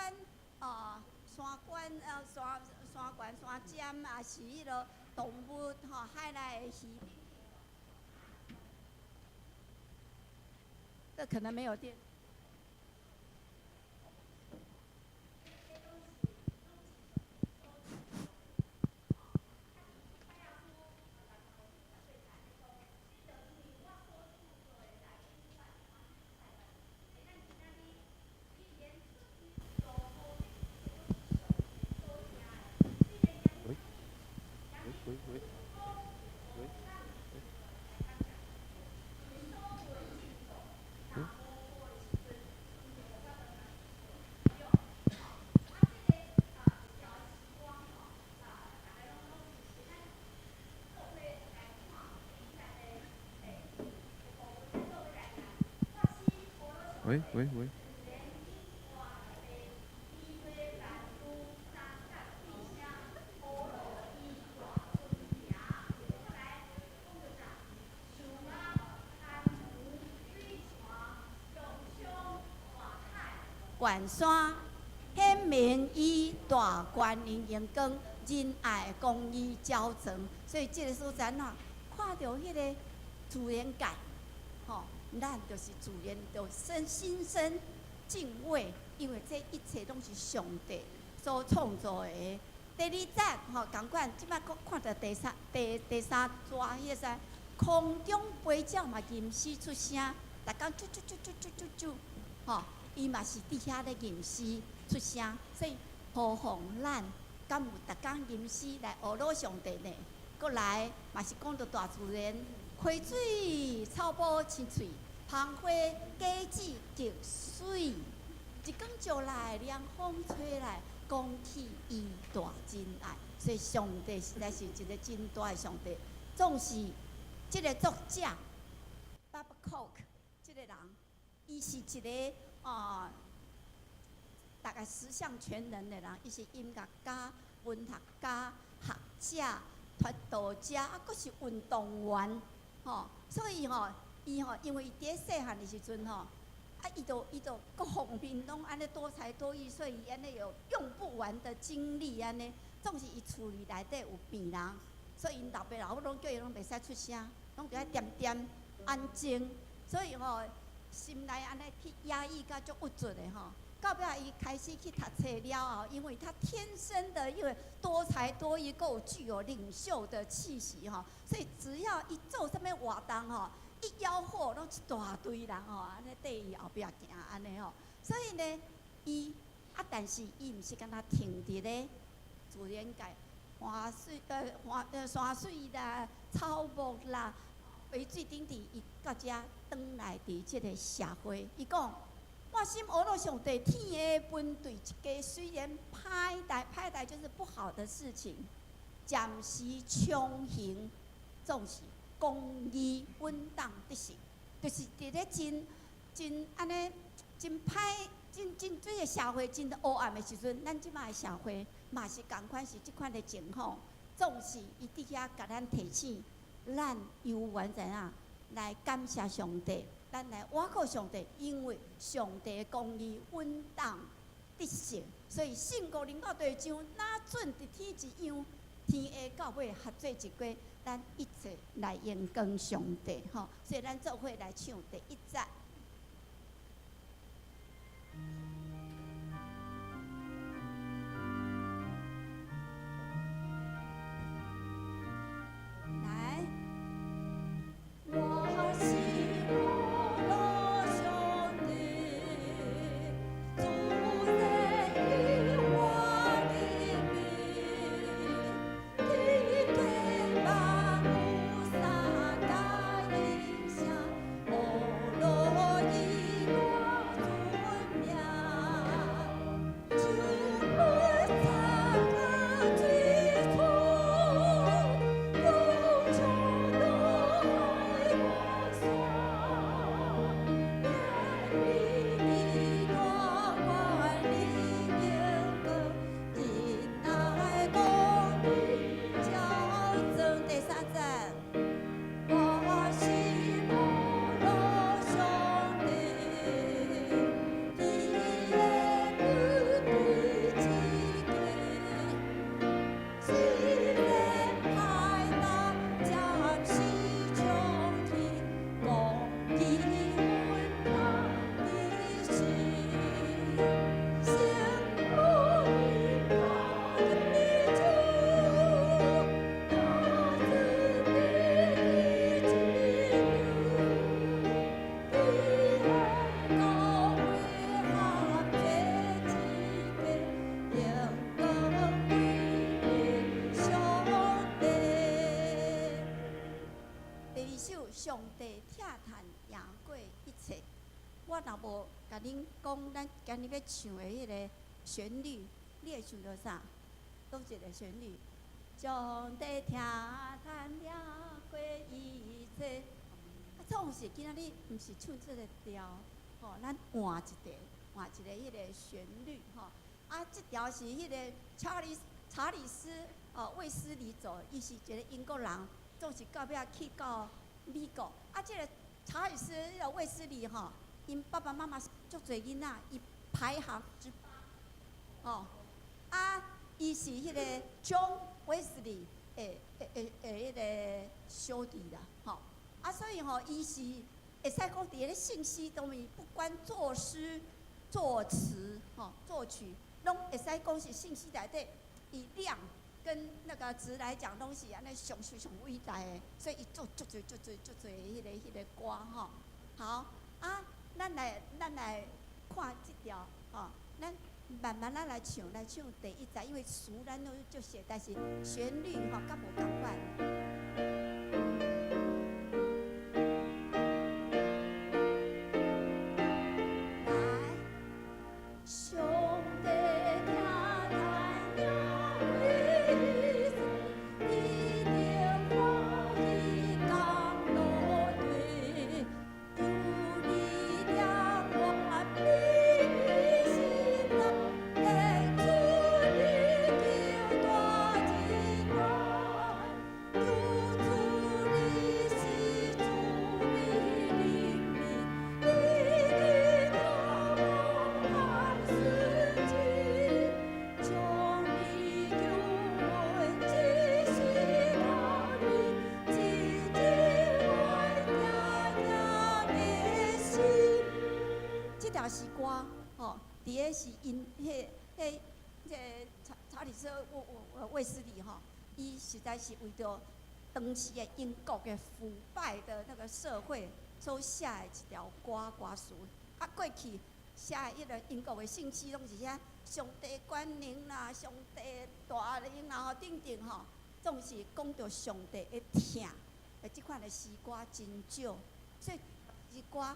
管啊山管山山悬山尖，抑是彼落動物吼，海內的魚。這可能沒有電。喂，喂喂喂喂，嗯。喂喂喂。懸山顯明伊大權能榮光，仁愛公義澆灌，所以這个所在喏，看著彼个自然界，吼，咱就是自然就生心生敬畏，因為這一切攏是上帝所創造的。第二節吼，仝款，這擺閣看著第三第三逝彼个啥，空中飛鳥嘛吟詩出聲，逐工啾啾啾啾啾啾啾，吼。伊嘛是佇遐咧吟詩出聲，所以何妨咱敢有逐工吟詩來學魯上帝呢？閣來嘛是講著大自然，溪水草木青翠，芳花果子極媠。日光照來，涼風吹來，講起伊大真愛。所以上帝實在是一個真大的上帝。總是這个作者 Babcock 這个人，伊是一个大概十項全能的人，伊是音樂家、文學家、學者、傳道者，啊，閣是運動員，吼。所以吼，伊吼，因為伊佇細漢的時陣吼，啊，伊就各方面攏按呢多才多藝，所以伊按呢有用不完的精力按呢。總是伊厝裡內底有病人，所以𪜶老爸老母攏叫伊攏袂使出聲，攏著愛恬恬安靜。所以吼，心內按呢去壓抑甲足鬱卒的吼。到尾伊開始去讀冊了後，因為他天生的因為多才多藝，閣有具有領袖的氣息吼，所以只要一做啥物活動吼，一吆喝，攏一大堆人吼，按呢綴伊後壁行按呢吼。所以呢，伊啊，但是伊毋是干焦停佇咧自然界，花水花山水啦、草木啦、溪水頂佇伊到遮轉來佇這个社會，伊講：我心學魯上帝天的分對一家，雖然歹代歹代就是不好的事情，暫時暢行，總是公義穩當得勝，就是佇咧真真按呢真歹、真真這个社會真黑暗的時陣，咱這擺的社會嘛是仝款是這款的情況，總是伊佇遐共咱提醒，咱猶原怎樣來感謝上帝。咱來倚靠上帝，因為上帝的公義穩當得勝，所以勝過臨到地上，若準佇天一樣，天下到尾合做一家，咱一齊來榮光上帝，吼！所以咱做伙來唱第一節。來，我心阿羅上帝，自然與我的命，天地萬物三界音聲，阿羅上帝疼嘆贏過一切。我若無共恁講，咱今日欲唱的彼个旋律，你會想著啥？佗一个旋律？上帝疼嘆贏過一切。啊，創是今仔日毋是唱這个調，吼，咱換一个，換一個彼个旋律，吼。啊，這條是彼个查理斯哦，衛斯理做，伊是一个英國人，總是到尾去到美國。啊，這个查理斯彼个衛斯理吼，𪜶爸爸媽媽足濟囡仔，伊排行之八，吼。啊，伊是彼个 John Wesley 的彼个小弟啦，吼。啊，所以吼，伊是會使講佇咧聖詩當面，不管作詩、作詞、吼作曲，攏會使講是聖詩內底以量跟那個質來講，攏是按呢上上上偉大的，所以伊做足濟足濟足濟彼個歌吼。好，啊，咱來看這條吼，咱慢慢仔來唱，來唱第一節，因為詞咱攏足熟，但是旋律吼較無仝款。來，上帝疼嘆贏過一切，一定歡喜降落地，求你憐我卑微心內，求你救大人難，求主你是主的憐憫，你的渴望看世界，將你救恩只是他的，只只愛聽聽的心。這條詩歌吼，佇咧是𪜶彼彼這個查理斯衛斯理吼，伊實在是為著當時的英國的腐敗的那個社會所寫的一條歌歌詞。啊，過去寫的彼個英國的聖詩攏是寫上帝權能啦、上帝大能啦，吼等等吼，總是講著上帝的疼的這款的詩歌真少，所以詩歌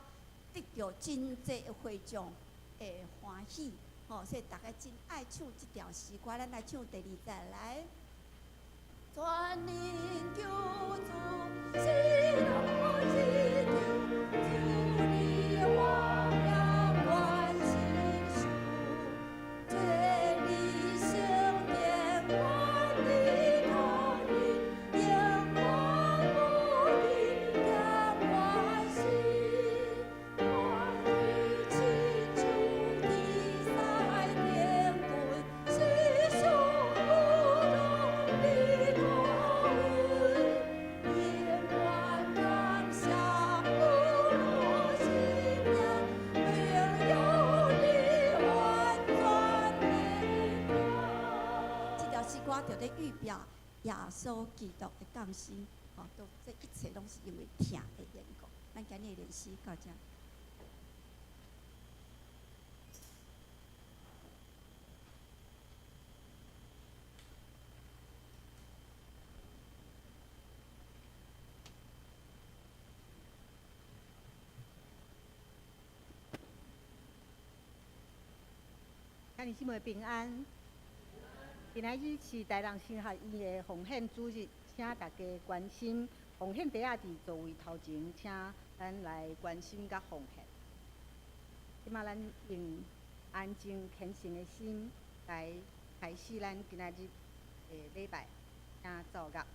得著真濟的會眾的歡喜，吼，所以大家真愛唱這條詩歌，咱來唱第二節來。全能救主，喜樂之救，主你我命關心事，這裡聖殿願你降臨，永遠無盡點我心，願你親像地賽天軍，世上無容你托穩，永遠感謝無落心命，榮耀你完全的這條詩歌就咧預表耶穌基督的降生，吼，都這一切攏是因為疼的緣故。咱今日的練習到這。兄弟姊妹平安。今仔日是台南神學院的奉獻主日，請大家關心奉獻袋仔佇座位頭前，請咱來關心佮奉獻。這馬咱用安靜虔誠的心來開始咱今仔日的禮拜，請奏樂。來。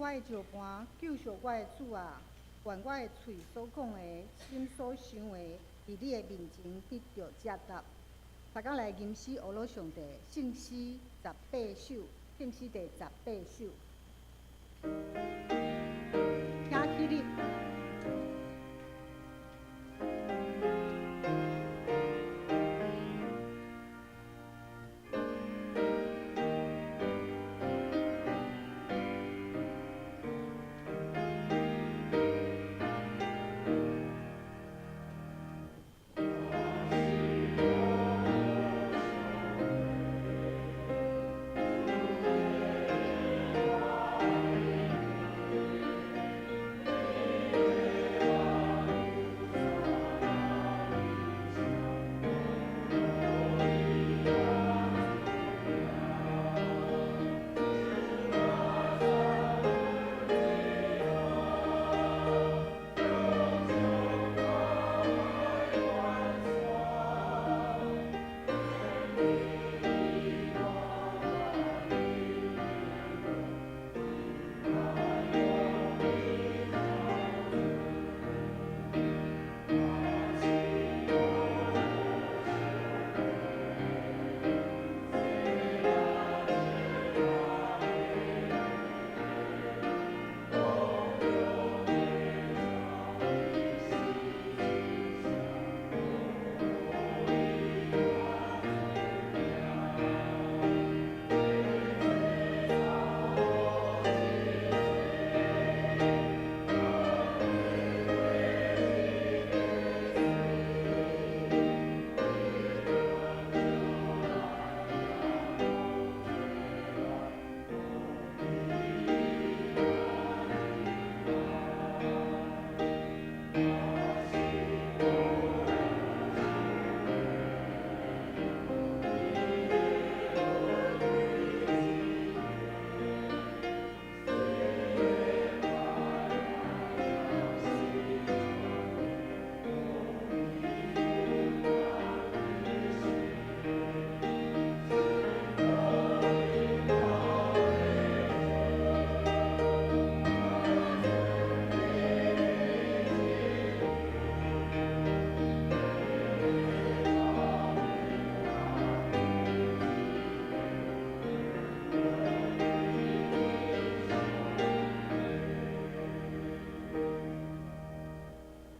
我的石磐，救贖我的主啊！願我的喙所講的，心所想的，佇你的面前得著接納。大家來吟詩阿羅上帝，聖詩十八首，聖詩第十八首。請起立。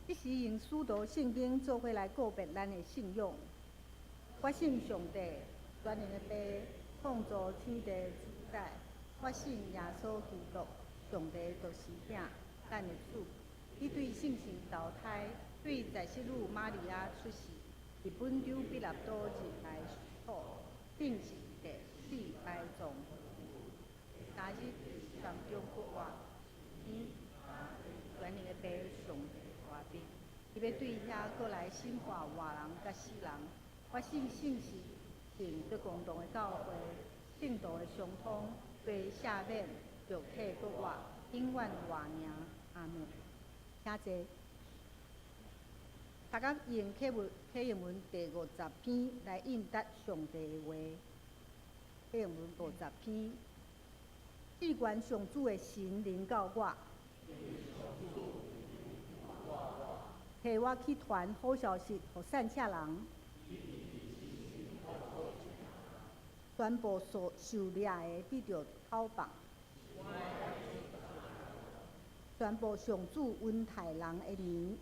這時用使徒聖經做伙來告白咱的信仰。我信上帝，全能的父，創造天地的主宰。我信耶穌基督，上帝獨生子，咱的主。伊對聖神投胎，對在聖女瑪利亞出世，佇本丟彼拉多入來受苦，釘十字架，死埋葬，三日佇死人中復活，伊全能的父上帝大日，伊欲對遐閣來審判活人佮死人。我信聖神聖德公同的教會，聖徒的相通，罪赦免，肉體復活，永遠活命。阿門。請坐。大家用啟文啟應文第五十篇來應答上帝的話。啟應文五十篇，至懸上主的神臨到我，提我去傳好消息予散赤人，宣布所受掠的得著解放，宣布上主恩待人的年，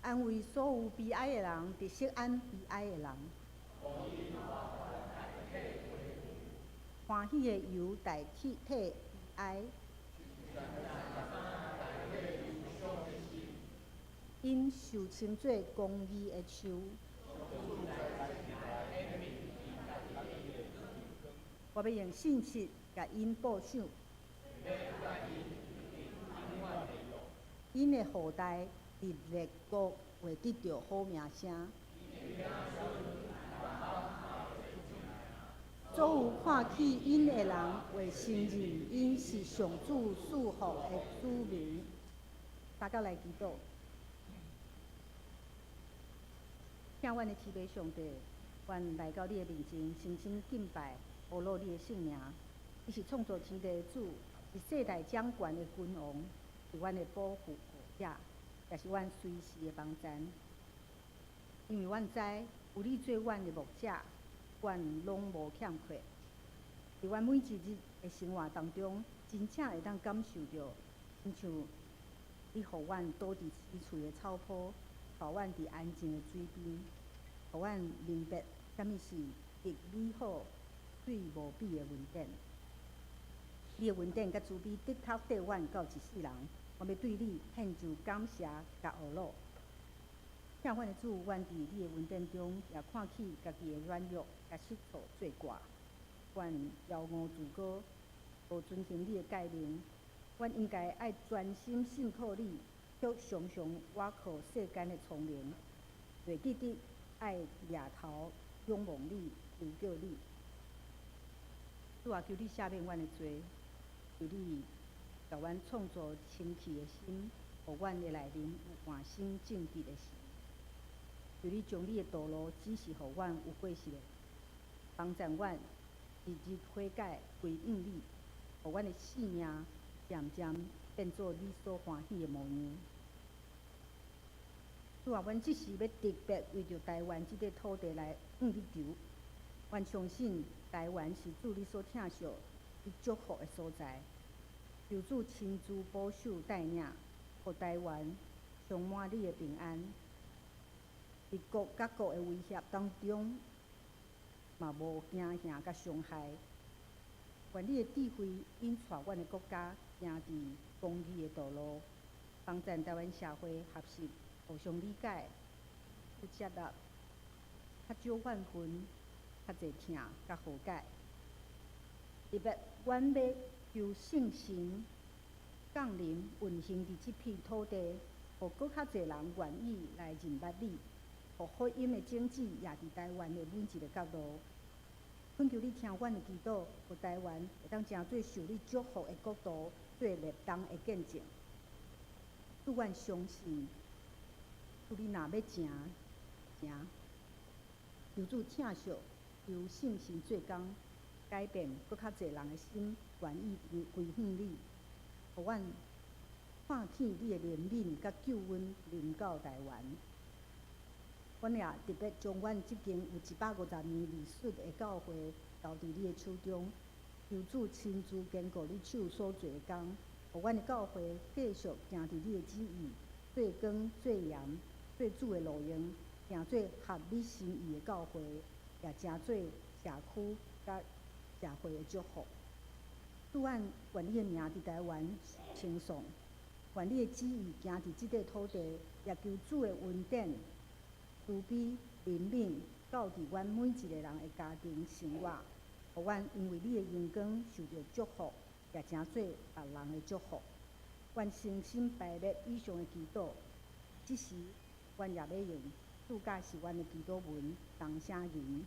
安慰所有悲哀的人，直釋安悲哀的人，歡喜的油代替悲哀。𪜶受稱做公義的樹。我欲用信實共𪜶報賞。𪜶的後代佇列國會得著好名聲。所有看起𪜶的人會承認𪜶是上主賜福的子民。大家來祈禱。疼阮的慈悲上帝，阮來到你的面前，深深敬拜，阿羅你的聖名。伊伊是創造天地的主，是世代掌權的君王，是阮的保護者，也是阮隨時的幫贊。因為阮知有你做阮的牧者，阮攏無欠缺。佇阮每一日的生活當中，真正會當感受著，親像你予阮倒佇青翠的草坡，帶阮佇安靜的水邊，予阮明白啥物是極美好、最無比的恩典。你的恩典佮慈悲的確綴阮到一世人，我欲對你獻上感謝佮呵咾。疼阮的主，阮佇你的恩典中，也看起家己的軟弱佮失錯做過，阮驕傲自高，無遵行你的誡命。阮應該愛專心信靠你，卻常常倚靠世間的聰明，袂記得愛掠頭仰望你，求叫你。主啊，求你赦免阮的罪，求你共阮創造清氣的心，予阮的內面有換新正直的心。求你將你的道路指示予阮有過失的，幫助阮日日悔改歸向你，予阮的性命漸漸變做你所歡喜的模樣。主啊，阮這時欲特別為著台灣這塊土地來向你求。阮相信台灣是主你所疼惜、你祝福的所在。求主親自保守帶領，予台灣充滿你的平安。佇國佮國的威脅當中，嘛無驚嚇佮傷害。願你的智慧引帶阮的國家行佇公義的道路，幫助台灣社會學習互相理解、接納，較少怨恨，較濟疼佮和解。特別，阮欲求聖神降臨運行佇這片土地，予閣較濟人願意來認捌你，予福音的種子也佇台灣的每一个角落。懇求你聽阮的祈禱，予台灣會當成做受你祝福的國度，做律動的見證。主，阮相信，主你若欲成，成。求主疼惜，求聖神做工，改變閣較濟人的心，願意歸向你，予阮看見你的憐憫佮救恩臨到台灣。阮也特別將阮這間有150年歷史的教會交佇你的手中，求主親自堅固你手所做的工，予阮的教會繼續行佇你的旨意，做光、做鹽、做主的路用，成做合你心意的教會，也成做社區佮社會的祝福。主，阮願你的名佇台灣稱頌，願你的旨意行佇這塊土地，也求主的恩典、慈悲、憐憫，到佇阮每一个人的家庭生活，予阮因為你的榮光受著祝福，也成做別人的祝福。阮誠心排列以上的祈禱，這時阮也欲用主教示阮的祈禱文同聲吟。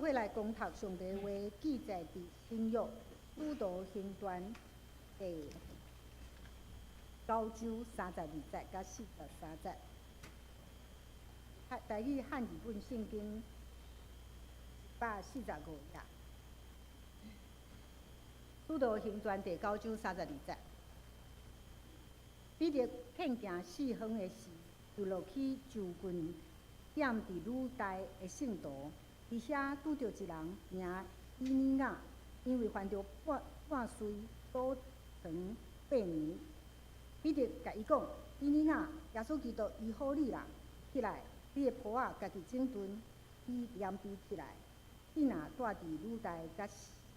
做伙来攻讀上帝話，記載佇新約使徒行傳第九章三十二節佮43節。台語漢字本聖經145頁。使徒行傳第九章三十二節。彼得遍行四方的時，就落去就近踮佇呂大的聖徒，佇遐拄著一人名以尼雅，因為犯著半歲倒床8年。彼得共伊講：以尼雅，耶穌基督醫好你啦，起來，你的鋪仔家己整頓。伊連悲起來。彼若蹛佇呂大佮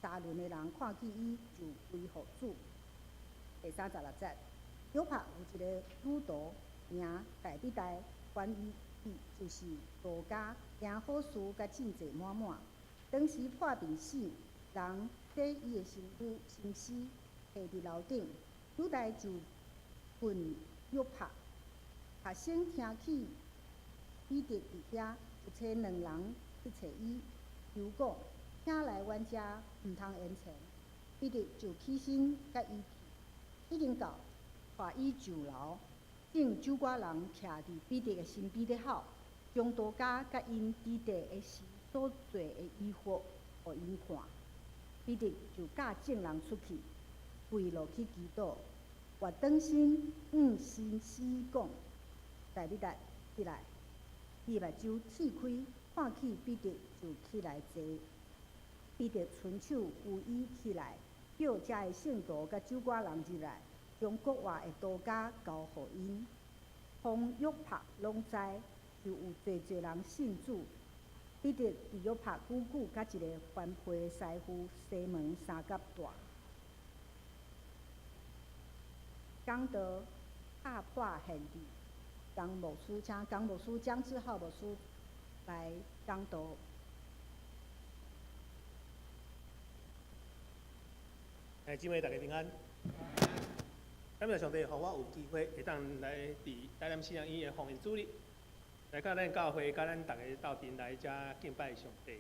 沙崙的人看見伊，就歸予主。第36節，約帕有一个女徒名大比大，翻譯就是多加，行好事佮真濟滿滿。當時破病死，人洗伊的身軀身屍，下佇樓頂。呂大就近約帕，學生聽起彼得佇遐，就差兩人去揣伊，求講：請來阮遮，毋通延遲。彼得就起身佮伊去，已經到，帶伊上樓，眾酒館人徛佇彼得的身邊咧吼，將多加佮𪜶佇地的時所做的衣服，予𪜶看。彼得就佮眾人出去，跪落去祈禱，倚轉身向身屍講：大比大，起來！伊目睭鐵開，看見彼得就起來坐。彼得伸手扶伊起來，叫遮的聖徒佮酒館人入來，將復活的多加交予𪜶。凡約帕攏知，就有濟濟人信主。彼得佇約帕久久，佮一个番批的師傅西門相佮蹛。講道敲破現地，江牧師請江牧師江志浩牧師來講道。哎，姊妹大家平安。感謝上帝，予我有機會會當來佇台南神學院的奉獻主日，來佮咱教會，佮咱逐家鬥陣來遮敬拜上帝。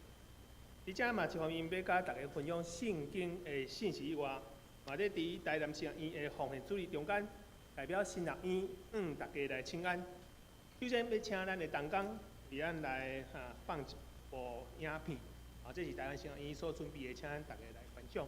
佇遮嘛，一方面欲佮大家分享聖經的信息以外，嘛咧佇台南神學院的奉獻主日中間，代表神學院向大家來請安。首先欲請咱的同工，為咱來放一部影片，啊，這是台南神學院所準備的，請咱大家來觀賞。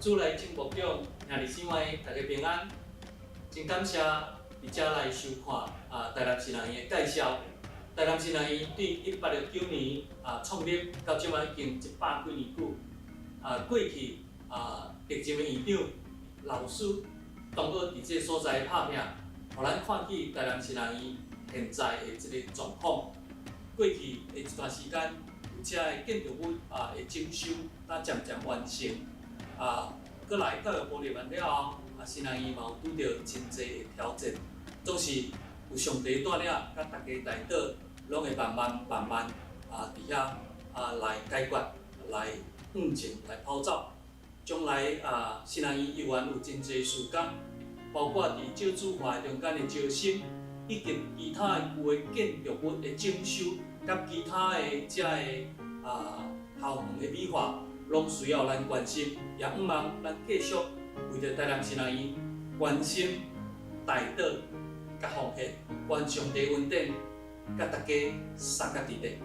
主內正牧長，兄弟姊妹，大家平安。真感謝佇遮來收看啊，台南神學院的介紹。台南神學院對1869年啊創立，到這擺已經100幾年久。啊，過去啊，歷任的院長、老師，當過佇這个所在拍拚，予咱看見台南神學院現在的這个狀況。過去的一段時間，有遮的建築物啊的整修，才漸漸完成。啊，閣來教育部入來了後，啊，神學院嘛有拄著真濟的挑戰，總是有上帝帶領，佮大家代禱，攏會慢慢慢慢啊，佇遐啊來解決，來向前來跑走。將來啊，神學院猶原有真濟事工，包括佇少子化中間的招生，以及其他的舊的建築物的整修，佮其他的遮个啊校園的美化，攏需要咱關心，也向望咱繼續為著台南神學院關心、代禱、佮奉獻，願上帝恩典，佮大家相佮佇咧。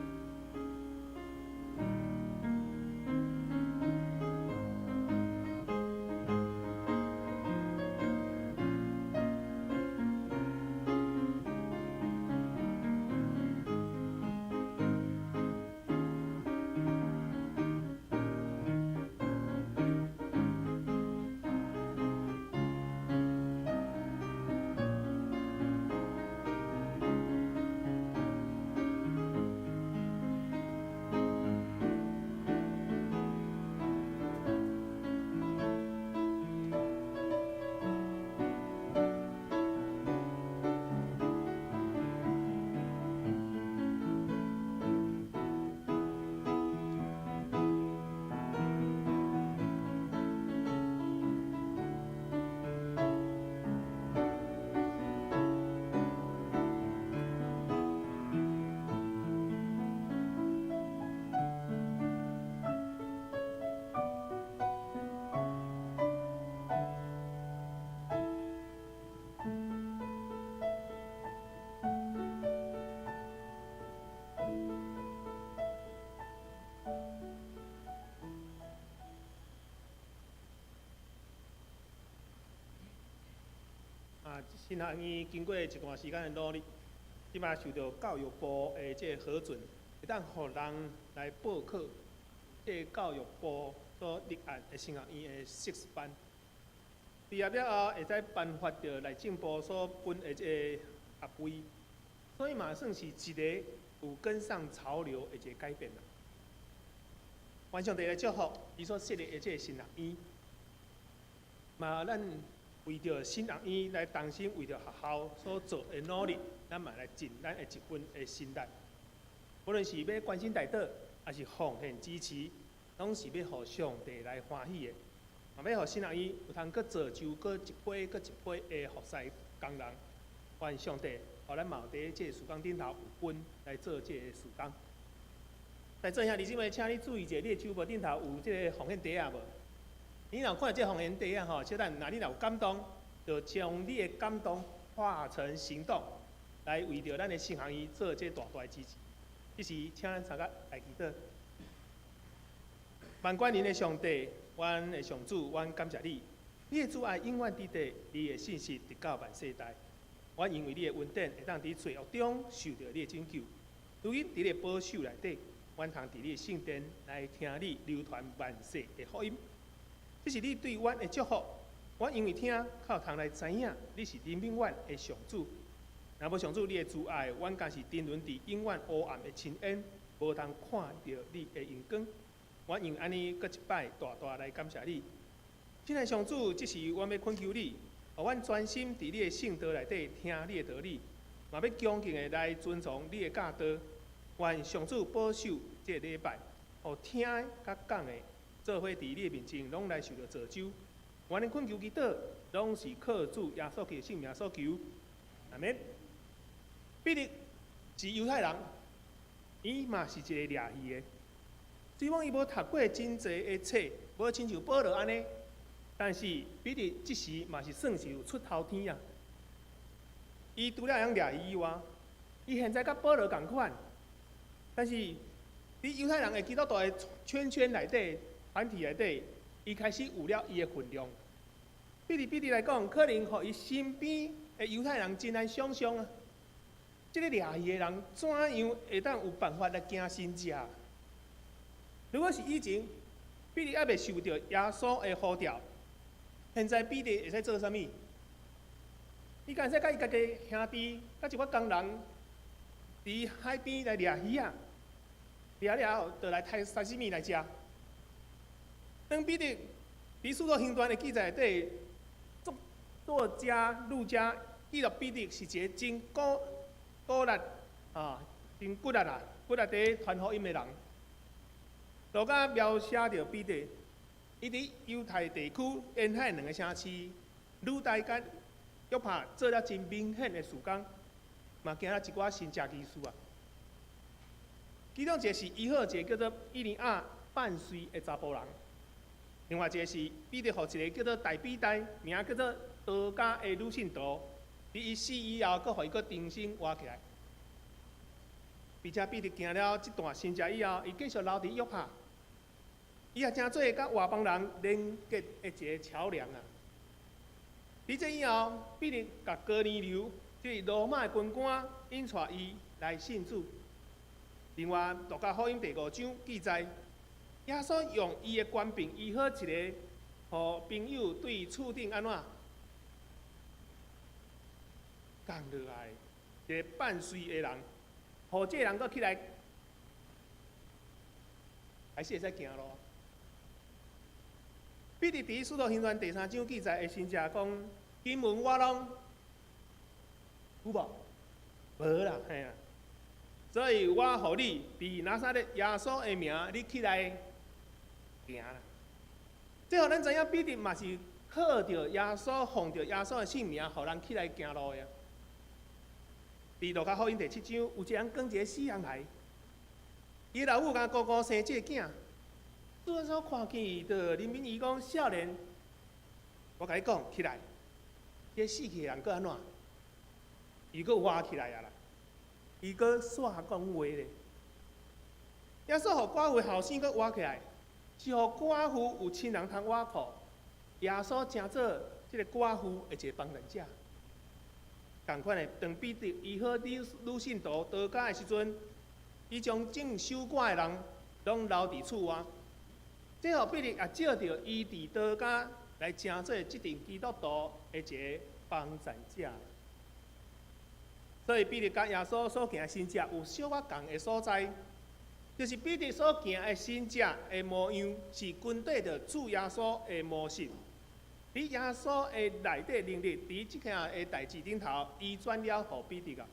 啊，神學院經過一段時間的努力，這擺受著教育部的這个核准，會當予人來報考這个教育部所立案的神學院的碩士班。畢業了後，會使頒發著內政部所分的這个學位，所以嘛算是一个有跟上潮流的一个改變啦。願上帝來祝福伊所設立的這个神學院，嘛咱為著神學院來同心為著學校所做的努力，咱嘛來盡咱的一份的心力。無論是欲關心代禱，抑是奉獻支持，攏是欲予上帝來歡喜的。嘛欲予神學院有通閣造就閣一批閣一批的服侍工人。願上帝，予咱嘛有佇這个事工頂頭有份來做這個事工。來做兄弟姊妹，請你注意者，你的周報頂頭有這个奉獻袋仔無？你若看這奉獻袋仔吼，小等，若你若有感動，就將你的感動化成行動，來為著咱的神學院做這大大的支持。這時，請咱三個來祈禱。萬軍的上帝，阮的上主，阮感謝你，你的慈愛永遠佇地，你的信實直到萬世代。阮因為你的恩典，會當佇罪惡中受著你的拯救。如今佇你的保守內底，阮通佇你的聖殿來聽你流傳萬世的福音。這是你對阮的祝福。阮因為聽，較有通來知影你是憐憫阮的上主。若無上主你的慈愛，阮敢是沉淪佇永遠烏暗的深淵，無通看著你的榮光。阮因按呢，閣一擺大大來感謝你。親愛上主，這時阮欲懇求你，予阮專心佇你的聖道內底聽你的道理，嘛欲恭敬的來遵從你的教導。願上主保守這個禮拜，予聽的佮講的，做伙佇你的面前，攏來受著造就。阮的懇求祈禱，攏是靠主耶穌基督聖名所求。阿們。彼得是猶太人，伊嘛是一个掠魚的。雖講伊無讀過真濟的冊，無親像保羅按呢，但是彼得這時嘛是算是有出頭天啊。伊除了會曉掠魚以外，伊現在佮保羅仝款，但是佇猶太人的基督徒的圈圈內底，團體內底，伊開始有了伊的份量。對彼得來講，可能予伊身邊的猶太人真難想像啊！這个掠魚的人怎樣會當有辦法來行神跡？如果是以前，彼得猶未受著耶穌的呼召，現在彼得會使做啥物？伊敢會使佮伊家己兄弟，佮一寡工人，佇海邊來掠魚仔，掠了後，就來刣沙西米來食。當彼得佇使徒行傳的記載內底，作作家路加記錄彼得是一個真鼓鼓力啊，真骨力啊，骨力佇傳福音的人。路加描寫著彼得，伊佇猶太地區沿海兩个城市，呂大佮約帕做了真明顯的事工，嘛行了一寡神蹟奇事啊。其中一个是醫好一个叫做以尼亞半隨的查埔人，另外一个是彼得予一个叫做大比大，名叫做多加的女信徒，佇伊死以後，閣予伊閣重新活起來。並且彼得行了這段神蹟以後，伊繼續留佇約帕，伊也成做佮外邦人連結的一個橋梁啊。佇這以後，彼得共哥尼流，這個羅馬的軍官引帶伊來信主。另外，路加福音第五章記載，耶穌用伊的權柄醫好一個予朋友對厝頂按怎降落來，一个半隨的人，予這个人閣起來，還是會使行路。彼得佇使徒行傳第三章記載的神跡講，經文我攏有無？無啦，嘿啊。所以我予你佇拿撒勒耶穌的名，你起來行啦。這予咱知影，彼得嘛是靠著耶穌，奉著耶穌的聖名，予人起來行路的。佇路加福音第七章，有一個人扛一个死人來，伊老母佮姑姑生這个囝，主耶穌看見伊，就憐憫伊講：少年，我共你講，起來。這個死去的人閣按怎？伊閣活起來啊啦！伊閣煞講話咧。耶穌予寡婦後生閣活起來，是予寡婦有親人通倚靠。耶穌成做這个寡婦的一個幫助者。仝款的，當彼得醫好女女信徒多加的時陣，伊將種守寡的人攏留佇厝外。這予彼得也藉著伊佇多加來成做這陣基督徒的一个幫贊者。所以彼得佮耶穌所行的神跡有小可仝的所在，就是彼得所行的神跡的模樣是跟綴著主耶穌的模式。佇耶穌的內底能力，佇這件的代誌頂頭，移轉了予彼得啊。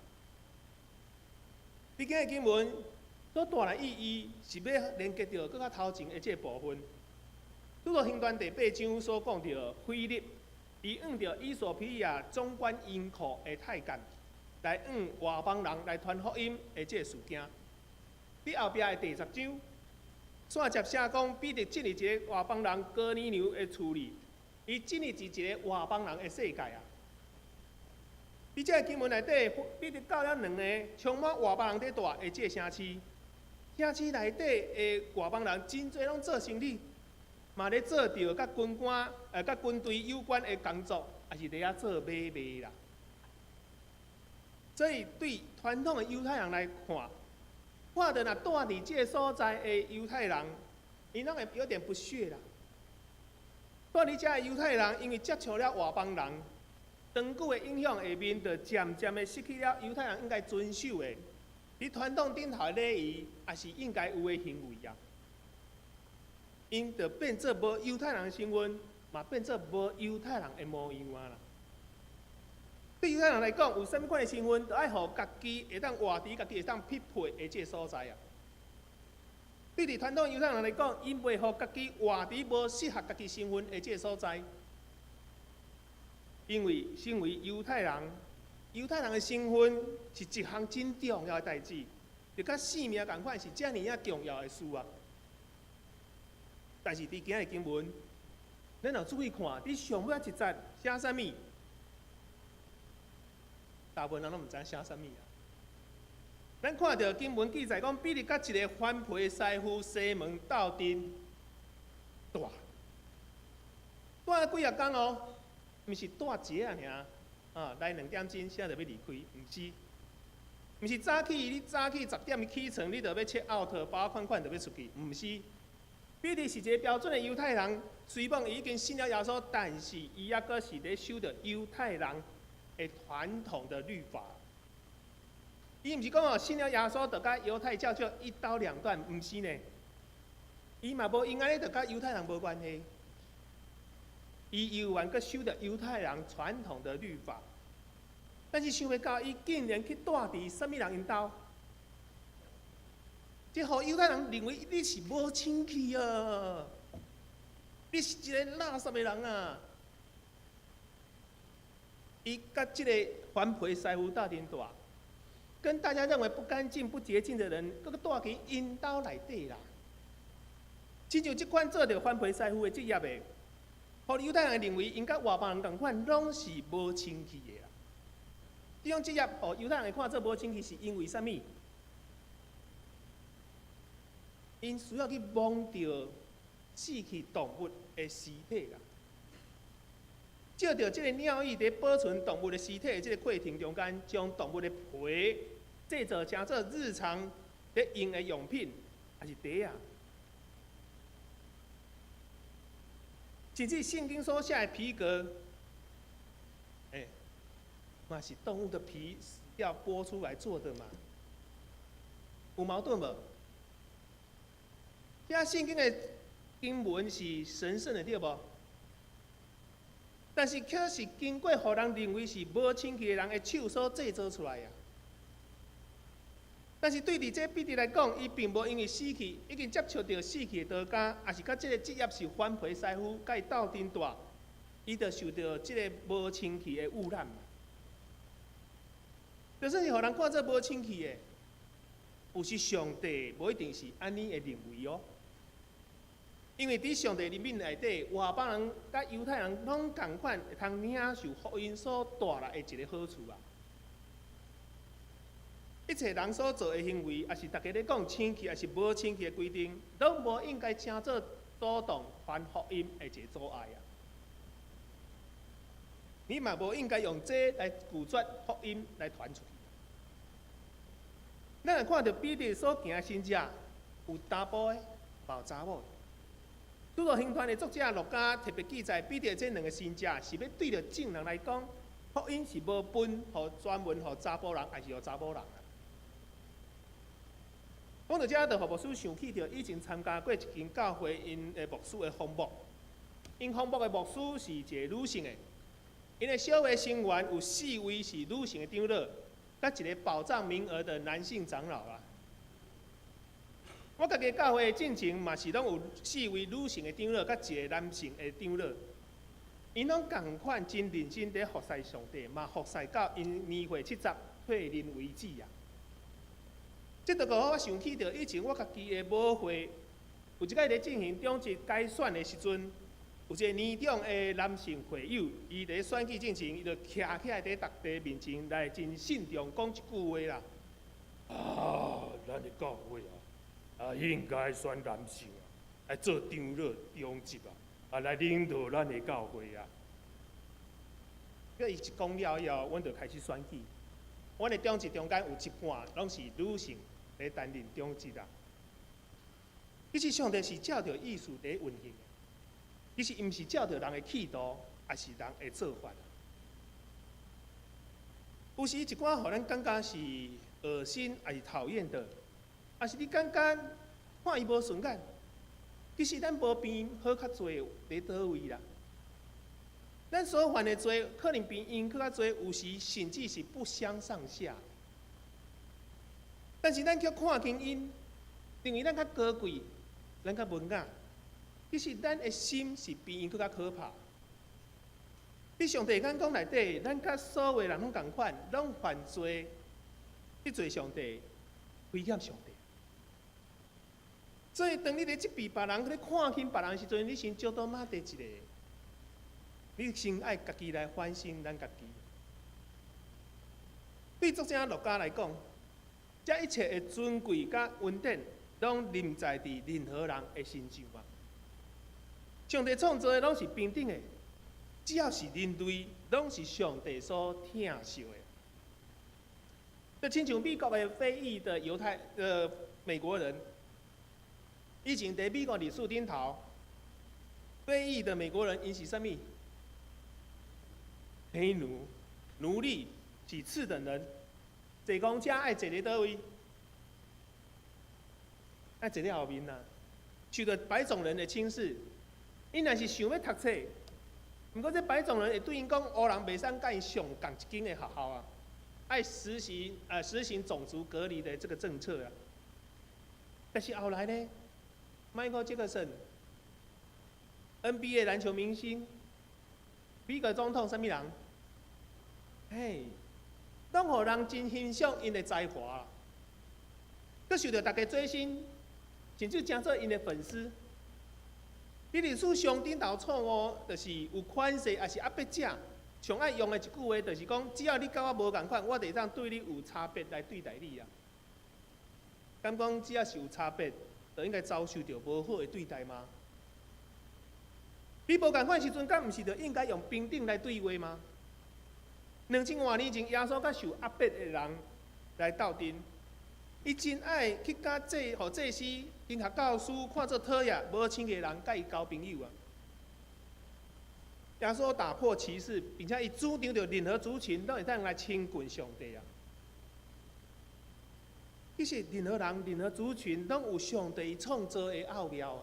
佇今日經文所帶來意義，是欲連結著閣較頭前的這個部分。使徒行傳第八章所講著腓力，伊向著衣索比亞總管銀庫的太監，來向外邦人來傳福音的這個事件。佇後壁的第十章，煞接寫講彼得進入一个外邦人哥尼流的厝裡，伊進入一个外邦人的世界啊！佇這个經文內底，彼得到了兩个充滿外邦人佇住的這个城市，城市內底的外邦人真濟攏做生理，嘛咧做著佮軍官、佮軍隊有關的工作，也是佇遐做買賣啦。所以對傳統的猶太人來看，看著若住佇這个所在的猶太人，𪜶攏會有點不屑啦。住佇遮的猶太人，因為接觸了外邦人，長久的影響下面，就漸漸的失去了猶太人應該遵守的，佇傳統頂頭的禮儀，也是應該有的行為啊。𪜶就變做無猶太人的身份，嘛變做無猶太人的模樣啊啦。對猶太人來講，有啥物款的身份，就愛予家己會當活佇家己會當匹配的這个所在啊。對佇傳統猶太人來講，𪜶袂予家己活佇無適合家己身份的這个所在，因為身為猶太人，猶太人的身份是一項真重要的代誌，就佮性命仝款是遮爾仔重要的事啊。但是佇今日經文，咱若注意看，佇上尾一節寫啥物？大部分人攏毋知影寫啥物啊。咱看著經文記載講，彼得佮一个番皮師傅西門鬥陣住。蹛幾仔工哦，毋是蹛一下爾，啊，來兩點鐘，現在就欲離開，毋是，毋是早起你早起10點起床，你就欲 check out，包款款就欲出去，毋是。彼得是一个標準的猶太人，雖罔伊已經信了耶穌，但是伊猶閣是咧守著猶太人的傳統的律法。伊毋是講哦，信了耶穌就佮猶太教就一刀兩斷，毋是呢。伊嘛無因按呢就佮猶太人無關係。伊猶原閣守著猶太人傳統的律法，但是想袂到伊竟然去蹛佇啥物人𪜶兜？這予猶太人認為你是無清氣啊！你是一个垃圾的人啊！伊佮這个番皮師傅鬥陣蹛，跟大家認為不乾淨、不潔淨的人，閣閣蹛佇𪜶兜內底啦。親像這款做著番皮師傅的職業的，予猶太人認為𪜶佮外邦人仝款，攏是無清氣的啦。這種職業，予猶太人會看做無清氣，是因為啥物？𪜶需要去摸著死去動物的屍體啦。藉著這个尿液佇保存動物的屍體的這个過程中間，將動物的皮製作成做日常咧用的用品，抑是袋仔。甚至聖經所寫的皮革，欸，嘛是動物的皮要剝出來做的嘛？有矛盾無？這聖經的經文是神聖的，對無？但是卻是經過予人認為是無清氣的人的手所製造出來啊。但是對佇這彼得來講，伊並無因為死去已經接觸著死去的刀工，抑是佮這个職業是番皮師傅，佮伊鬥陣蹛，伊就受著這个無清氣的污染。就算是予人看做無清氣的，有時上帝無一定是按呢的認為哦。因為佇上帝憐憫內底，外邦人佮猶太人攏仝款會通領受福音所帶來的一个好處啊。一切人所做的行為，抑是大家咧講清氣，抑是無清氣的規定，攏無應該成做阻擋傳福音的一个阻礙啊！你嘛無應該用這來拒絕福音來傳出去。咱若看著彼得所行的神跡，有查埔的，嘛有查某的。使徒行傳的作者路加特別記載彼得這兩个神跡，是欲對著眾人來講，福音是無分予專門予查埔人，抑是予查某人啊。講到這，就予牧師想起著以前參加過一間教會𪜶的牧師的訪牧，𪜶訪牧的牧師是一个女性的，𪜶的小會成員有四位是女性的長老，佮一个保障名額的男性長老啊。我家己教會進前嘛是攏有四位女性的長老，佮一个男性的長老，𪜶攏仝款真認真佇服侍上帝，嘛服侍到𪜶年歲70退任為止啊。這就予我想起著以前我家己的母會，有一擺咧進行長執改選的時陣，有一个年長的男性會友，伊佇選舉進前，伊就徛起來佇大家面前來真慎重講一句話啦。啊，咱的教會啊，啊應該選男性啊，來做長老長執啊，啊來領導咱的教會啊。佮伊一講了以後，阮就開始選舉。阮的長執中間有一半攏是女性來擔任長執啊。其實上帝是照著意思佇運行的，其實毋是照著人的企圖，抑是人的做法。有時一寡予咱感覺是噁心，抑是討厭的，抑是你感覺看伊無順眼，其實咱無比𪜶好較濟佇佗位啦。咱所犯的罪，可能比𪜶閣較濟，有時甚至是不相上下。但是咱卻看輕𪜶，認為咱較高貴，咱較文雅。其實咱的心是比𪜶閣較可怕。佇上帝眼光內底，咱佮所有人攏仝款，攏犯罪，得罪上帝，虧欠上帝。所以，當你佇責備別人，佇看輕別人的時陣，你先少倒馬地一下。你先愛家己來反省咱家己。對作者路加來講，這一切的尊貴佮恩典，攏臨在佇任何人的身上啊！上帝創造的攏是平等的，只要是人類，攏是上帝所疼惜的。就親像美國的非裔的猶太美國人，以前佇美國歷史頂頭，非裔的美國人𪜶是啥物？黑奴、奴隸，是次等人。坐公車愛坐佇佗位？愛坐佇後面啦，受著白種人的輕視。𪜶若是想欲讀冊，毋過這白種人會對𪜶講，烏人袂使佮𪜶上仝一間的學校啊，愛實行種族隔離的這個政策啊。但是後來呢，邁克傑克遜，NBA 籃球明星，美國總統啥物人？嘿，攏予人真欣賞𪜶的才華啦，閣受著大家追星，甚至成做𪜶的粉絲。彼歷史上頂頭錯誤，就是有權勢抑是壓迫者上愛用的一句話，就是講，只要你佮我無仝款，我就會當對你有差別來對待你啊。敢講只要是有差別，就應該遭受著無好的對待嗎？你無仝款時陣，敢毋是就應該用平等來對話嗎？2000外年前，耶穌佮受壓迫的人來鬥陣，伊真愛去佮予祭司、經學教師看做討厭、無親的人，佮伊交朋友啊。耶穌打破歧視，並且伊主張著任何族群攏會當來親近上帝啊。其實任何人、任何族群，攏有上帝創造的奧妙啊！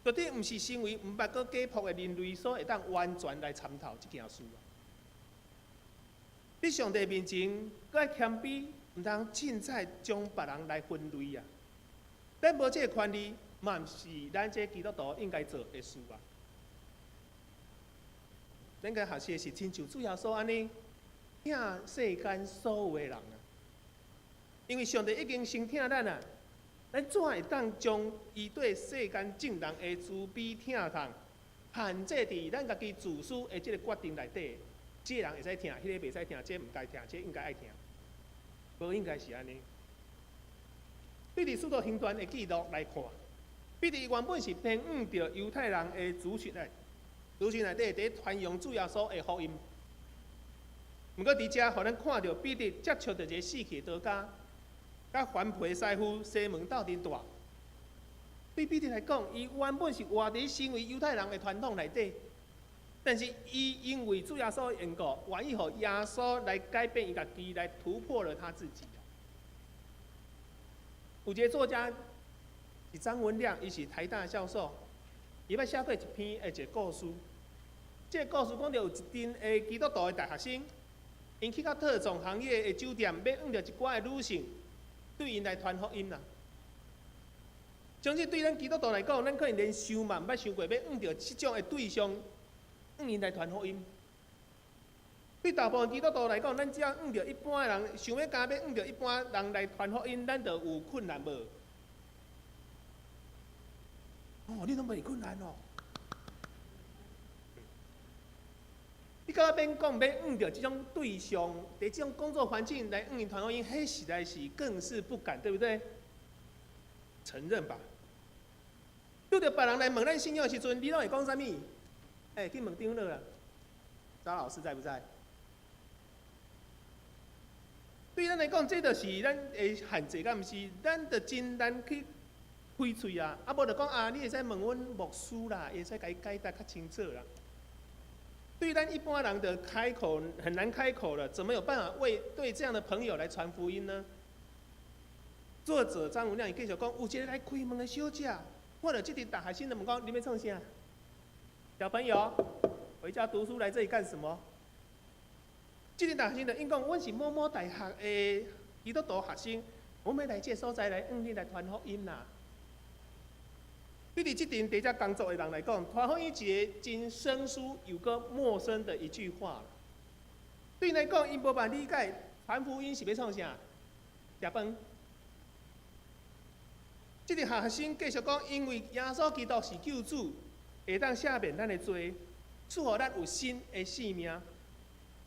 絕對毋是身為毋捌過解剖的人類所會當完全來參透這件事啊！佇上帝面前，閣愛謙卑，毋通凊彩將別人來分類啊！咱無這個權利，嘛毋是咱這基督徒應該做的事啊！咱該學習的是親像主耶穌按呢，疼世間所有的人啊！因為上帝已經先疼咱啊，咱怎會當將伊對世間眾人的慈悲疼痛限制佇咱家己自私的這個決定內底？這個人會使疼，彼個袂使疼，這個毋該疼，這個應該愛疼，無應該是按呢。彼得使徒行傳的記錄來看，彼得原本是偏向著猶太人的族群內底，佇傳揚主耶穌的福音。毋過佇遮，予咱看著彼得接觸著一個死去的多加，佮番培師傅西門鬥陣蹛。對彼得來講，伊原本是活佇身為猶太人的傳統內底，但是伊因為主耶穌的緣故，願意予耶穌來改變伊家己，來突破了他自己。有一個作家是張文亮，伊是台大教授，伊捌寫過一篇的一個故事。這個故事講著有一陣的基督徒的大學生，𪜶去到特種行業的酒店，欲向著一寡的女性，對𪜶來傳福音啦。相信對咱基督徒來講，咱可能連想嘛毋捌想過，欲向著這種的對象，向𪜶來傳福音。對大部分基督徒來講，咱只要向著一般的人，想欲敢欲向著一般人來傳福音，咱就有困難無？哦，你攏袂困難哦。你閣免講，欲向著這種對象，佇這種工作環境來向𪜶傳福音，彼實在是更是不敢，對不對？承認吧。拄著別人來問咱信仰的時陣，你攏會講啥物？欸，去問長老啦。張老師在不在？對咱來講，這就是咱的限制，敢毋是？咱就真難去開喙啊！啊，無就講啊，你會使問阮牧師啦，會使共伊解答較清楚啦。對咱一般人的開口很難開口了，怎麼有辦法為對這樣的朋友來傳福音呢？作者張文亮伊繼續講，有一個來開門的小姐，看著這陣大學生就問講：你欲創啥？小朋友，回家讀書來這裡幹什麼？這陣大學生就應講，阮是某某大學的基督徒學生，我們來這個所在來向你來傳福音啦。對佇這陣佇遮工作的人來講，傳福音是一個真生疏又閣陌生的一句話。對𪜶來講，𪜶無辦法理解傳福音是欲創啥？食飯。這個學生繼續講，因為耶穌基督是救主，會當赦免咱的罪，賜予咱有新的生命。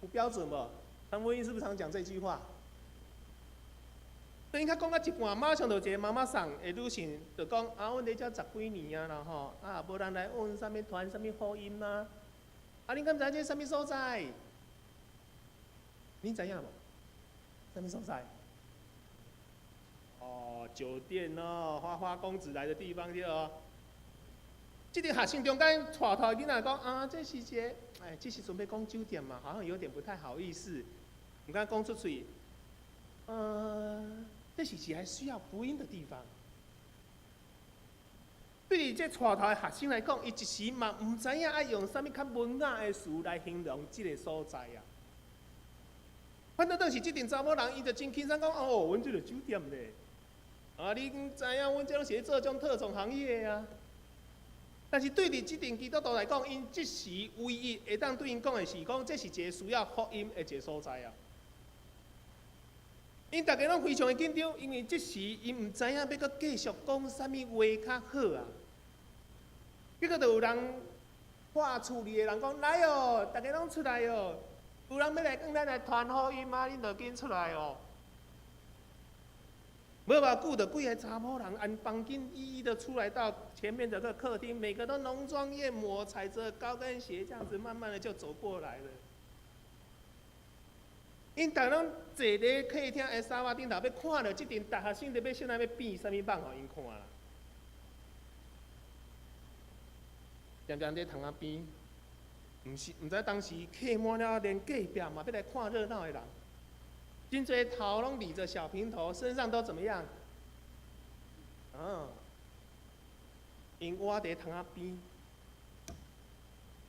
有標準無？傳福音是不是常講這句話？等伊較講到一半，馬上就一個媽媽桑的女性就講：啊，阮佇遮十幾年啊啦吼，啊，無人來問啥物傳啥物福音啊。啊，恁敢知影這啥物所在？恁知影無？啥物所在？哦，酒店哦，花花公子來的地方對哦。這個學生中間帶頭的囡仔講啊，這是一個，哎，這時陣欲講酒店嘛，好像有點不太好意思，毋敢講出喙。這是一個需要福音的地方。對於這帶頭的學生來講，伊一時嘛毋知影愛用啥物較文雅的詞來形容這個所在啊。反正當時這陣查某人，伊就真輕鬆講哦，阮這個酒店咧。啊，你知影阮這攏是咧做這種特種行業的啊。但是對佇這陣基督徒來講，𪜶這時唯一會當對𪜶講的是講，這是一個需要福音的一個所在啊。𪜶逐家攏非常的緊張，因為這時𪜶毋知影欲閣繼續講啥物話較好啊。結果就有人話厝裡的人講：來哦，逐家攏出來哦，有人欲來跟咱來傳福音嗎？恁就緊出來哦。無偌久，就幾个查某人按房間一一的出來到前面的個客廳，每個都濃妝豔抹，踩着高跟鞋，這樣子慢慢的就走過來了。𪜶逐攏坐佇客廳的沙發頂頭，欲看著這陣大學生佇欲先來欲變啥物夢予𪜶看啦。踮踮佇窗仔邊，毋是毋知當時客滿了，連隔壁嘛欲來看熱鬧的人。真濟頭攏理著小平頭，身上都怎麼樣？啊，𪜶倚佇窗仔邊，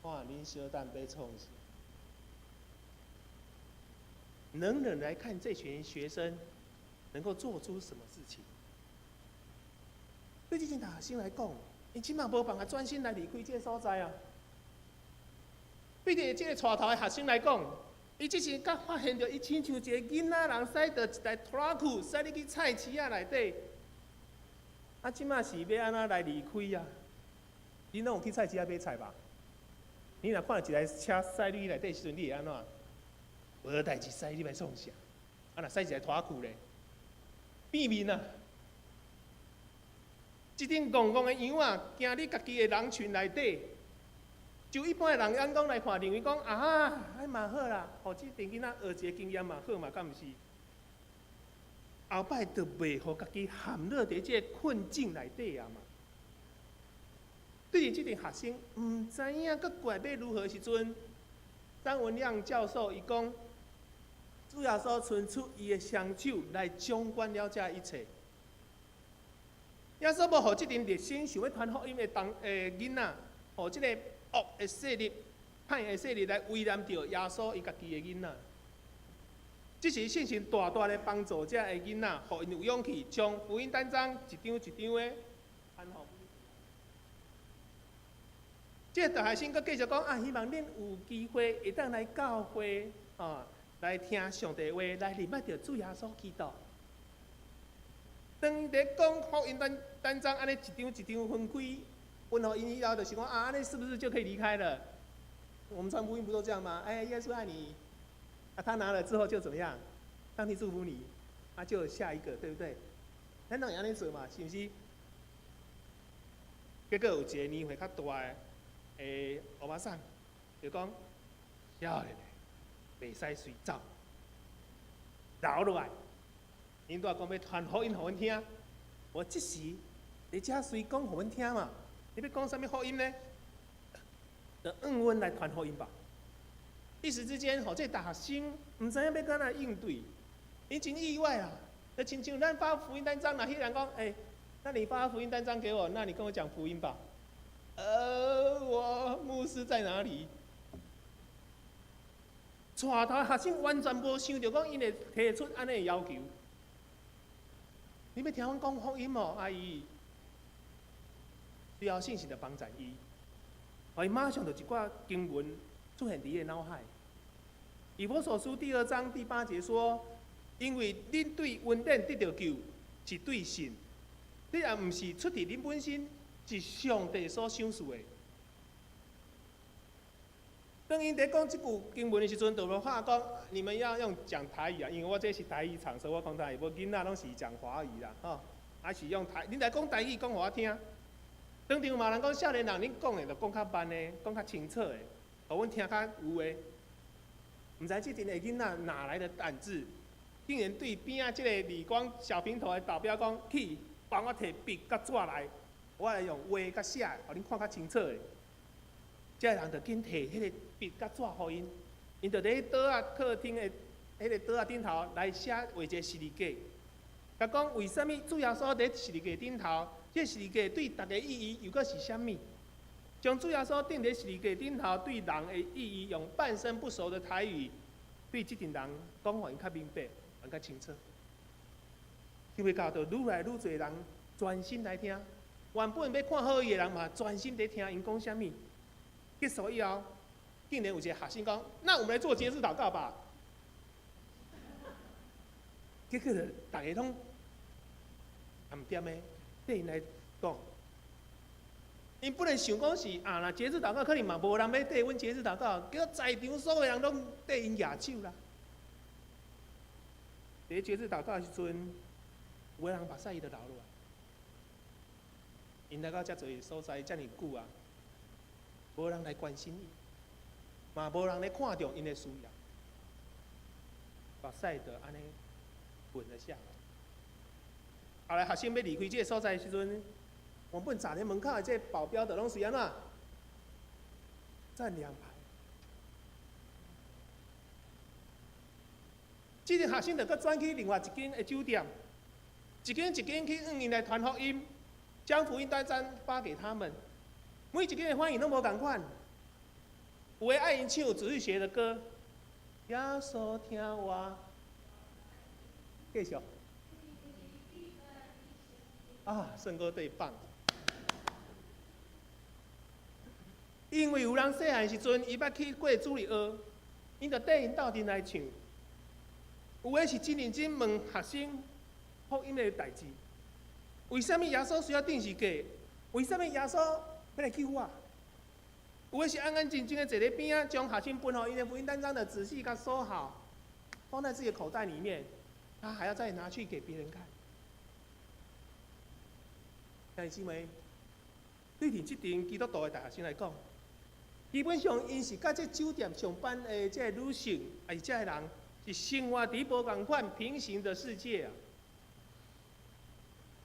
看恁小等欲創啥？冷冷來看這群學生能夠做出什麼事情？對這群大學生來講，𪜶這馬無辦法專心來離開這個所在啊。對佇這個帶頭的學生來講，伊這時才發現著，伊親像一個囡仔人，駛著一台拖拉庫，駛入去菜市仔內底。啊，這馬是欲按怎來離開啊？恁攏有去菜市仔買菜吧？你若看著一台車駛入去內底時陣，你會按怎？無代誌駛，你欲創啥？啊，若駛一台拖拉庫咧，變面啊！這陣戇戇的羊仔，行入家己的人群內底。就一般的人眼光來看，認為講啊，按嘛好啦，予這陣囡仔學一個經驗嘛好嘛，敢毋是？後擺就袂予家己陷落佇這個困境內底啊嘛。對於這陣學生，毋知影閣過來欲如何時陣，張文亮教授伊講，主耶穌伸出伊的雙手來掌管了這一切。耶穌無予這陣熱心想欲傳福音的當囡仔，予這個惡的勢力、歹的勢力來為難著耶穌伊家己的囡仔。這時聖神大大的幫助這个囡仔，予𪜶有勇氣將福音單張一張一張的傳予。這個大學生閣繼續講啊，希望恁有機會會當來教會啊，來聽上帝話，來認捌著主耶穌基督。當𪜶佇講福音單單張按呢一張一張分開，分予𪜶以後，就是講啊，按呢是不是就可以離開了？我們傳福音不都這樣嗎？哎，耶穌愛你，啊，他拿了之後就怎麼樣？上帝祝福你，啊，就下一個，對不對？咱攏會按呢做嘛，是毋是？結果有一個年歲較大的，歐巴桑就講：少年的，袂使隨走，留落來。𪜶拄仔講欲傳福音予阮聽，我這時佇遮隨講予阮聽嘛。你欲講啥物福音呢？就讓阮來傳福音吧。一時之間，予這大學生毋知影欲按怎應對，𪜶真意外啊！就親像咱發福音單張，若彼人講，欸，那你發福音單張給我，那你跟我講福音吧。我牧師在哪裡？帶頭學生完全無想著講𪜶會提出按呢的要求。你欲聽阮講福音哦，阿姨。隨後聖神就幫贊伊，予伊馬上就一寡經文出現佇伊的腦海。以弗所書第二章第八節說：因為恁對恩典得著救，是對信，這也毋是出佇恁本身，是上帝所賞賜的。當𪜶佇講這句經文的時陣，就無話講，你們要用講台語啊，因為我這是台語場，所以我講台語。無囡仔攏是講華語啦，吼，還是用台，恁來講台語講予我聽。當場嘛人講少年人，恁講的就講較慢的，講較清楚的。予阮聽較有的。毋知這陣的囡仔哪來的膽子，竟然對邊仔這个理光小平頭的保鏢講：去幫我提筆佮紙來，我來用畫佮寫，予恁看較清楚的。這个人就緊提彼个筆佮紙予𪜶，𪜶就佇桌仔客廳的彼个桌仔頂頭來寫畫一个十字架。共講為啥物主耶穌佇十字架頂頭？這十字架對逐家意義又閣是啥物？將主耶穌釘佇十字架頂頭對人的意義，用半生不熟的台語對這陣人講，予𪜶較明白，予𪜶較清楚。想袂到，就愈來愈濟人專心來聽。原本欲看好伊的人嘛，專心佇聽𪜶講啥物。結束以後，竟然有一个學生講：那我們來做節日禱告吧。結果就逐家攏毋踮的，綴𪜶來講。𪜶本來想講是啊，若節日禱告可能嘛無人欲綴阮節日禱告，結果在場所有人攏綴𪜶舉手啦。佇節日禱告的時陣，有的人目屎伊就流落來。𪜶來到遮濟所在遮爾久啊，無人來關心伊，嘛無人來看著𪜶的需要，目屎就按呢滾了下來。後來學生欲離開這个所在的時陣，原本站佇門口的這个保鏢就攏是按怎？站兩排。這个學生就閣轉去另外一間的酒店，一間一間去向𪜶來傳福音，將福音單張發給他們。每一間的反應攏無仝款，有的愛𪜶唱主日學的歌，耶穌聽我，繼續。啊，聖歌隊棒。因為有人細漢時陣，伊捌去過主日學，𪜶就綴𪜶鬥陣來唱。有的是真認真問學生福音的代誌，為啥物耶穌需要釘十字架？為啥物耶穌欲來救我？有的是安安靜靜的坐佇邊仔，將學生分予𪜶的福音單張的仔細共收好，放在自己的口袋裡面，他還要再拿去給別人看。兄弟姊妹，對佇這陣基督徒的大學生來講，基本上𪜶是佮這酒店上班的這个女性，抑是這个人，是生活佇無仝款平行的世界啊。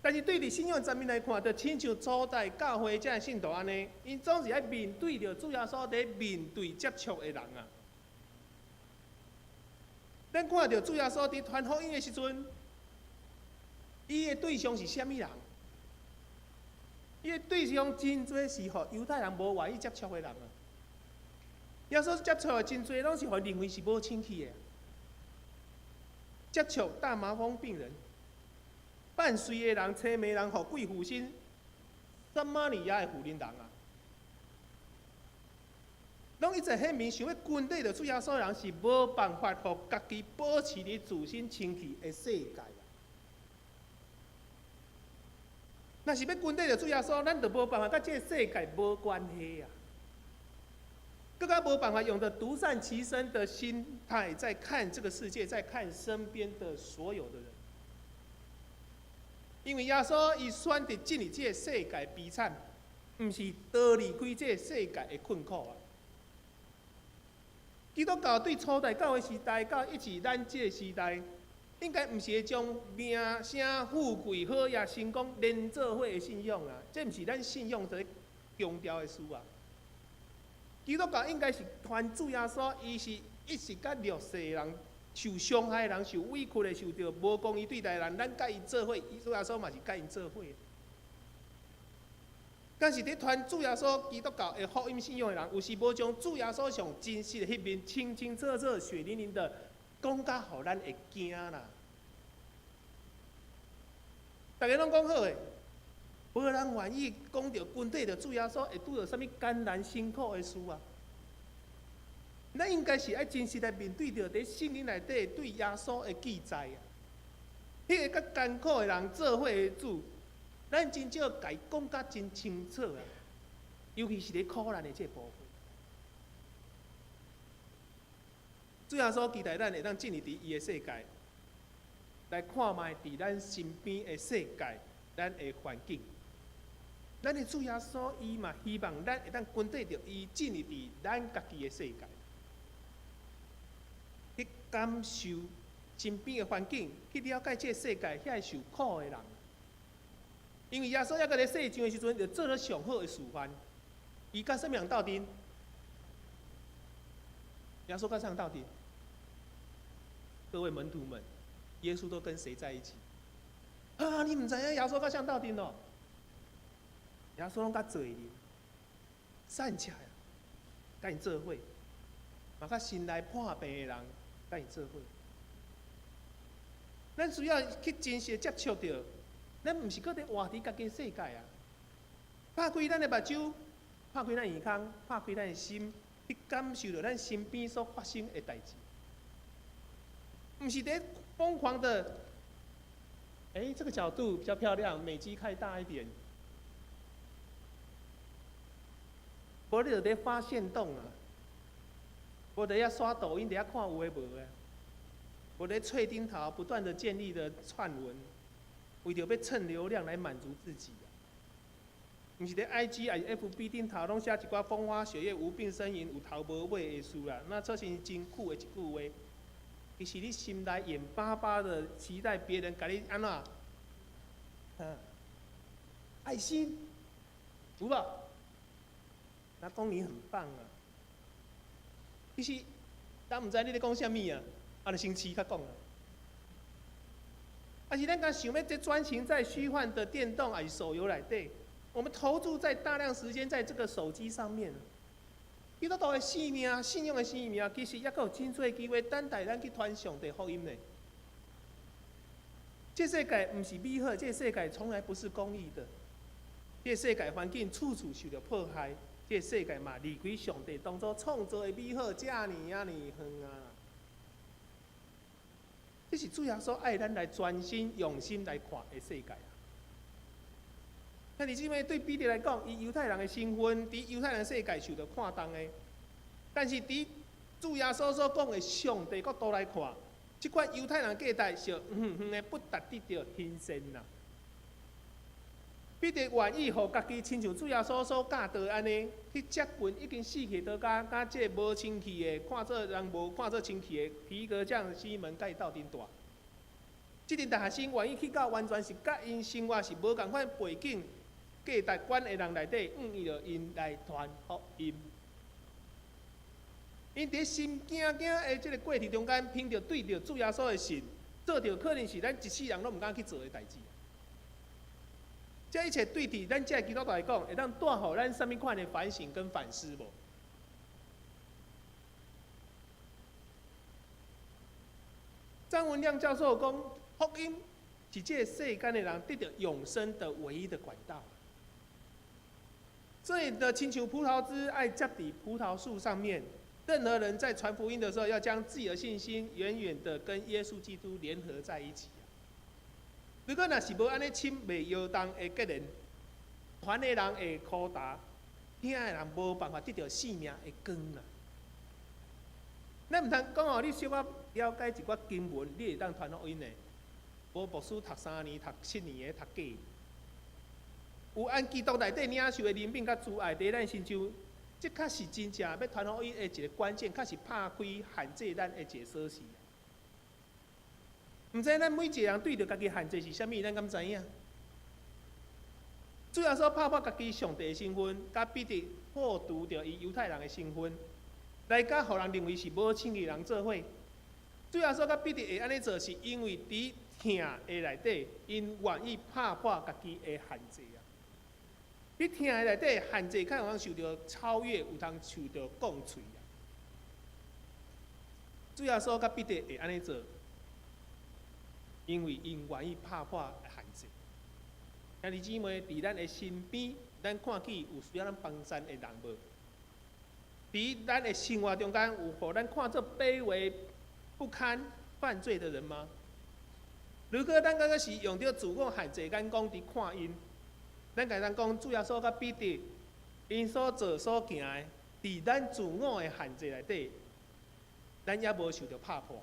但是對佇信仰層面來看，就親像初代教會這个信徒按呢，𪜶總是愛面對著主耶穌佇面對接觸的人啊。咱看著主耶穌佇傳福音的時陣，伊的對象是啥物人？伊的對象真濟是予猶太人無願意接觸的人啊。耶穌接觸的真濟，攏是予認為是無清氣的。接觸大麻風病人、半隨的人、青盲人、予鬼附身、撒瑪利亞的婦人人啊，攏一再顯明，想欲跟綴著主耶穌的人是無辦法予家己保持佇自身清氣的世界啊。若是欲跟綴著主耶穌，咱就無辦法佮這个世界無關係啊。閣較無辦法用著獨善其身的心態在看這個世界，在看身邊的所有的人。因為耶穌伊選擇進入這个世界悲慘，毋是逃離開這个世界的困苦啊。基督教對初代教會時代到一直咱這个時代，應該毋是會將名聲、富貴、好業、成功連做伙的信仰啊！這毋是咱信仰佇咧強調的事啊。基督教應該是傳主耶穌，伊是一直佮弱勢的人、受傷害的人、受委屈的、受著無公義對待的人，咱佮伊做伙，主耶穌嘛是佮𪜶做伙。但是佇傳主耶穌基督教的福音信仰的人，有時無將主耶穌上真實的彼面清清楚楚、血淋淋的講甲予咱會驚啦。逐家攏講好的，無人願意講著跟綴著主耶穌會拄著啥物艱難辛苦的事啊！咱應該是愛真實來面對著佇聖經內底對耶穌的記載啊。彼个佮艱苦的人做伙的主，咱真少共伊講甲真清楚啊。尤其是佇苦難的這部分，主耶穌期待咱會當進入佇伊的世界，來看覓佇咱身邊的世界，咱的環境。咱的主耶穌伊嘛希望咱會當跟綴著伊進入佇咱家己的世界，去感受身邊的環境，去了解這个世界遐受苦的人。因為耶穌猶閣佇世上的時陣，就做了上好的示範。伊佮啥物人鬥陣？耶穌佮啥人鬥陣？各位門徒們，耶穌都跟誰在一起？啊，你毋知影耶穌佮啥人鬥陣咯？耶穌攏佮罪人、散赤，佮𪜶做伙，嘛佮身內破病的人，佮𪜶做伙。咱需要去真實接觸著，咱毋是閣佇活佇家己世界啊！拍開咱的目睭，拍開咱耳孔，拍開咱的心，去感受著咱身邊所發生的代誌。毋是佇瘋狂的，欸，這個角度比較漂亮，美肌開大一點。無你就佇發限動啊，無佇遐刷抖音，佇遐看有的無的，無佇喙頂頭不斷的建立的串文，為著欲蹭流量來滿足自己啊。毋是佇 IG 抑是 FB 頂頭攏寫一寡風花雪月、無病呻吟、有頭無尾的事啦，那這是真久的一句話。其實你心內眼巴巴的期待別人共你按怎？愛心，有無？他講你很棒啊！其實，咱毋知你咧講啥物啊，啊，就先試較講啊。啊是咱敢想欲這專情在虛幻的電動抑是手遊內底，我們投注在大量時間在這個手機上面。基督徒的生命、信仰的生命，其實猶閣有真濟機會等待咱去傳上帝福音呢。這世界毋是美好，這世界從來不是公義的。這世界環境處處受著破壞。這世界嘛，離開上帝當初創造的美好，遮爾仔爾遠啊！這是主耶穌愛咱來專心用心來看的世界啊！兄弟姊妹，對彼得來講，伊猶太人的身份，佇猶太人世界受著看重的，但是佇主耶穌所講的上帝角度來看，這款猶太人價值是遠遠的不值得著欣羨啦。彼得願意予家己親像主耶穌所教導按呢，去接近已經死去倒佮佮這個無清氣的，看做人無看做清氣的皮革匠西門佮伊鬥陣蹛。這陣大學生願意去到完全是佮𪜶生活是無仝款背景、價值觀的人內底，願意著𪜶來傳福音。𪜶佇心驚驚的這個過程中間，憑著對著主耶穌的信，做著可能是咱一世人攏毋敢去做的代誌。這一切對佇咱這個基督徒來講，會當帶予咱啥物款的反省跟反思無？張文亮教授講，福音是這個世間的人得著永生的唯一的管道。所以呢，親像葡萄枝愛接佇葡萄樹上面，任何人在傳福音的時候，要將自己的信心遠遠的跟耶穌基督聯合在一起。如果若是無按呢親袂搖動的結連，傳的人會苦焦，聽的人無辦法得著生命的光啦。咱毋通講哦，你小可了解一寡經文，你會當傳福音的。無牧師讀3年、讀7年的讀假。有按基督內底領受的憐憫佮慈愛佇咱身上，這確是真正欲傳福音的一個關鍵，確是拍開限制咱的一個鎖匙。毋知咱每一個人對著家己限制是啥物，咱敢知影？主耶穌拍破家己上帝的身份，佮彼得破除著伊猶太人的身份，來佮予人認為是無清氣人做伙。主耶穌佮彼得會按呢做，是因為佇疼的內底，𪜶願意拍破家己的限制啊！佇疼的內底，限制較有通受著超越，有通受著降喙啊！主耶穌佮彼得會按呢做，因為𪜶願意拍破限制。兄弟姊妹，佇咱的身邊，咱看見有需要咱幫贊的人無？佇咱的生活中間，有予咱看做卑微不堪、犯罪的人嗎？如果咱敢若是用著自我限制眼光佇看𪜶，咱會當講主耶穌佮彼得，𪜶所做所行的，佇咱自我的限制內底，咱猶無受著拍破。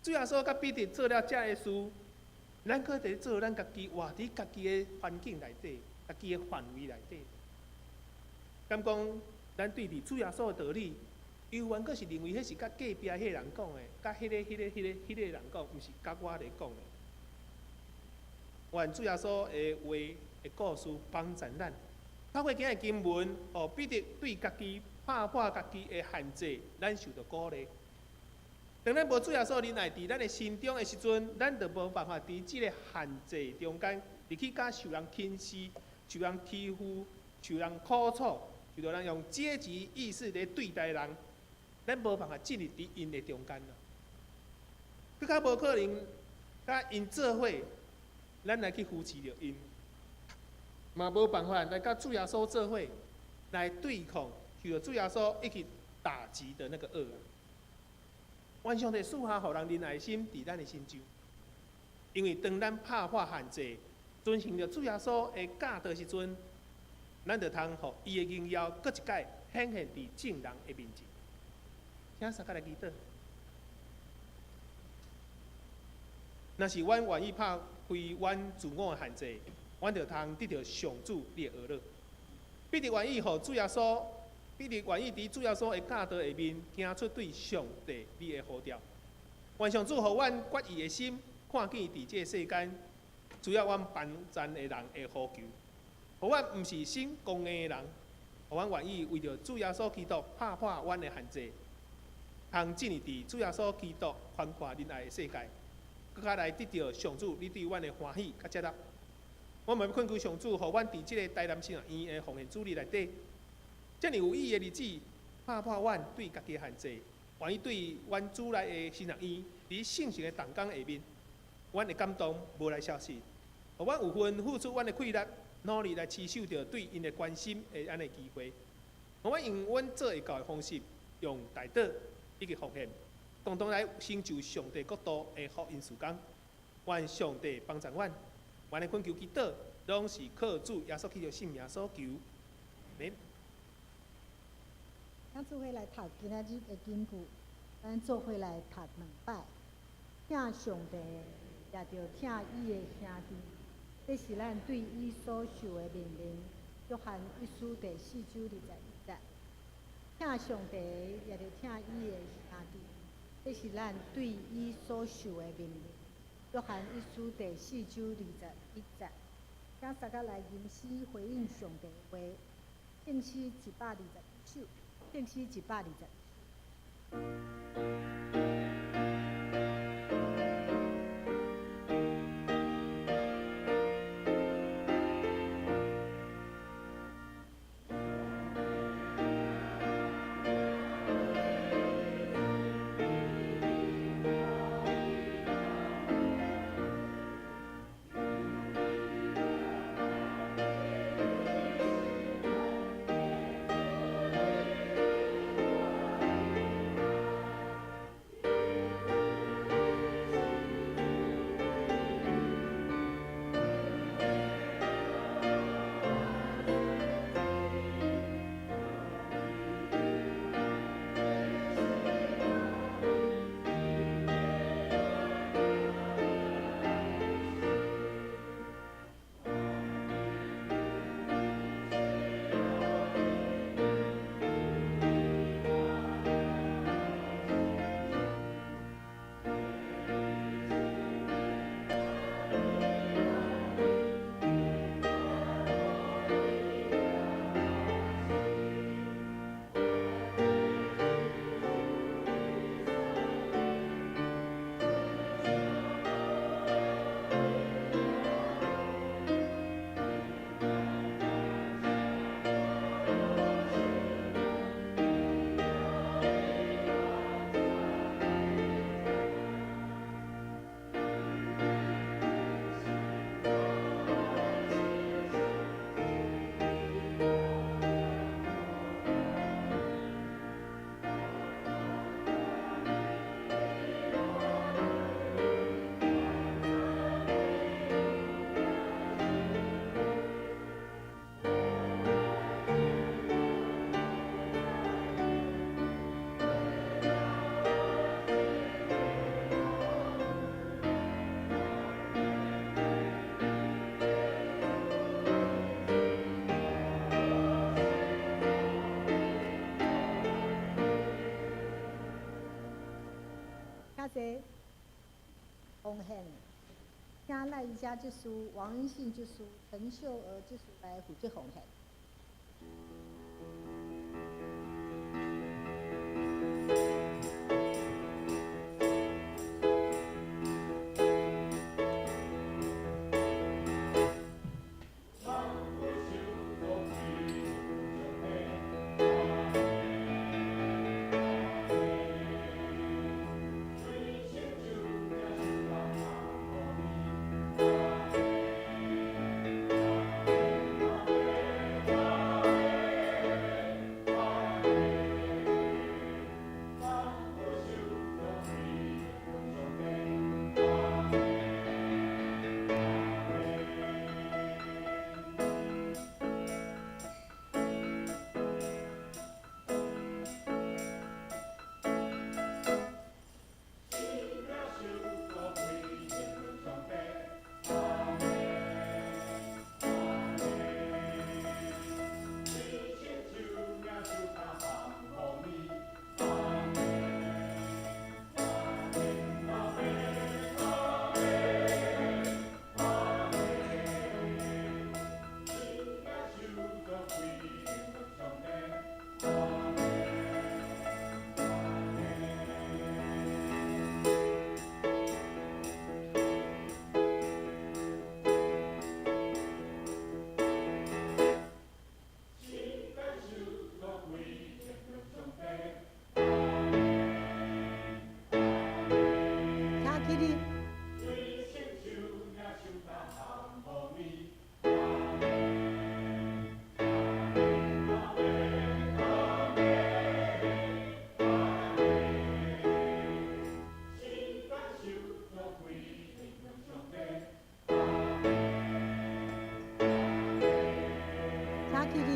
主耶穌佮彼得做了遮个事，咱閣佇做咱家己活佇家己的環境內底，家己的範圍內底。敢講，咱對佇主耶穌的道理，猶原閣是認為彼是佮隔壁彼個人講的，佮彼个、彼个、彼个、彼个人講，毋是佮我咧講的。願主耶穌的話的故事幫助咱。透過今日經文，予彼得對家己拍破家己的限制，咱受著鼓勵。當咱無主耶穌仁愛佇咱的心中的時陣，咱就無辦法佇這个限制中間，入去佮受人輕視、受人欺負、受人苦楚、受著人用階級意識來對待人，咱無辦法進入佇𪜶的中間啦。閣較無可能佮𪜶做伙，咱來去扶持著𪜶，嘛無辦法來佮主耶穌做伙來對抗受著主耶穌一起打擊的那個惡啊！願上帝賜下予人仁愛心佇咱的心中，因為當咱拍破限制，遵行著主耶穌的教導時陣，咱就通予伊的榮耀閣一擺顯現佇眾人的面前。請相佮來祈禱。若是阮願意拍開阮自我的限制，阮就通得著上主你的呵咾。彼得願意予主耶穌，彼得願意佇主耶穌的教導下面，行出對上帝你的呼召。願上主予阮決意的心，看見佇這个世間需要阮幫贊的人的呼求。予阮毋是信公義的人，予阮願意為著主耶穌基督拍破阮的限制，通進入佇主耶穌基督寬闊仁愛的世界，閣較來得著上主你對阮的歡喜佮接納。我嘛欲懇求上主，予阮佇這个台南神學院的奉獻主日內底，遮爾有意義的日子，拍破阮對家己的限制，願意對阮主內的神學院佇聖城的同工下面，阮的感動無來消失，予阮有份付出阮的氣力，努力來持守著對𪜶的關心的按呢機會，予阮用阮做會到的方式，用代禱以及奉獻，共同來成就上帝國度的福音事工。願上帝幫助阮，阮的懇求祈禱，攏是靠主耶穌基督聖名所求。阿們。咱做伙來讀今仔日的經句，咱做伙來讀兩擺。疼上帝，也著疼伊的兄弟，這是咱對伊所受的命令。約翰一書第四章二十一節。疼上帝，也著疼伊的兄弟，這是咱對伊所受的命令。約翰一書第四章二十一節。請相佮來吟詩回應上帝的話，聖詩121首，聖詩121首。濟奉獻，請賴家執事、王恩信執事、陳秀娥執事來負責奉獻。請起立。請起立。請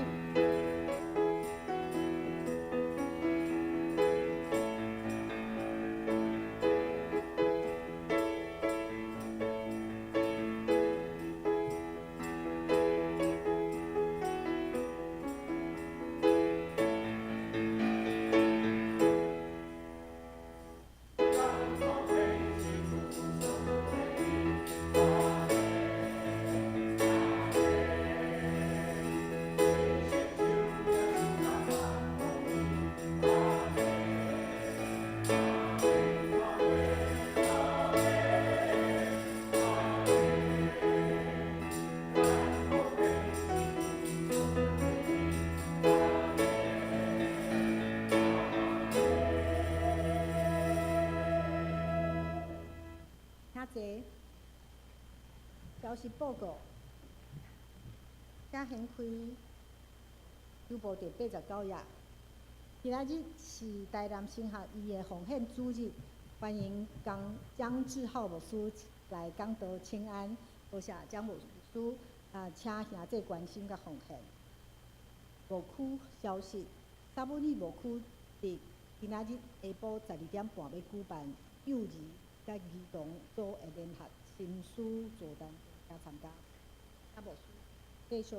坐。消息報告，請掀開周報第89頁。今仔日是台南神學院的奉獻主日，歡迎江江志浩牧師來講道請安，多謝江牧師啊，請兄弟關心佮奉獻。牧區消息，沙本里牧區佇今仔日下晡12點半欲舉辦幼兒佮兒童組的聯合心思座談，請參加。啊，牧師繼續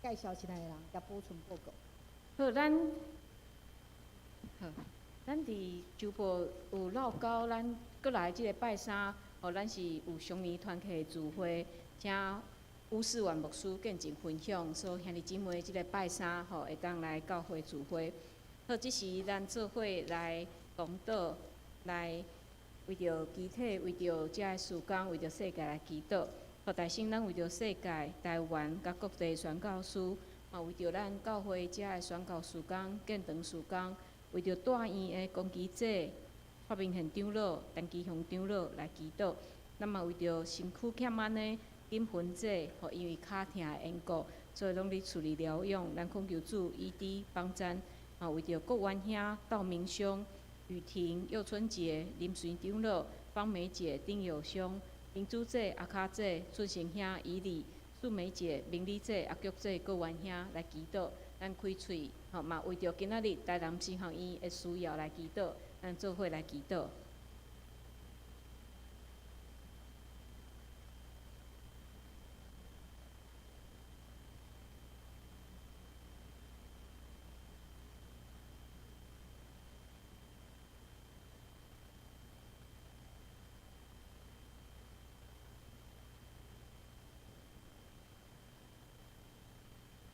介紹進來的人，佮補充報告。好，咱好，咱佇周報有漏交，咱閣來這个拜三，吼，咱是有雙年團契的聚會，請吳世婉牧師見證分享，所以兄弟姊妹，這个拜三吼會當來教會聚會。好，這時咱做伙來講道，來為著肢體，為著遮个事工，為著世界來祈禱。好，大先咱為著世界、台灣佮各地宣教師，嘛為著咱教會遮个宣教事工、建堂事工，為著大院的公基姐、蔡明憲長老、陳基雄長老來祈禱。咱嘛為著身軀欠安的金芬姐，吼，因為跤疼的緣故，所以攏佇厝裡療養。咱懇求主醫治幫贊。嘛為著國元兄、道明兄、雨婷、佑春姐、林隨長老、方梅姐、丁友兄、明珠姐、阿卡姐、俊成兄、以禮、素梅姐、明麗姐、阿菊姐、國元兄來祈禱。咱開喙，吼嘛為著今仔日台南神學院的需要來祈禱，咱做伙來祈禱。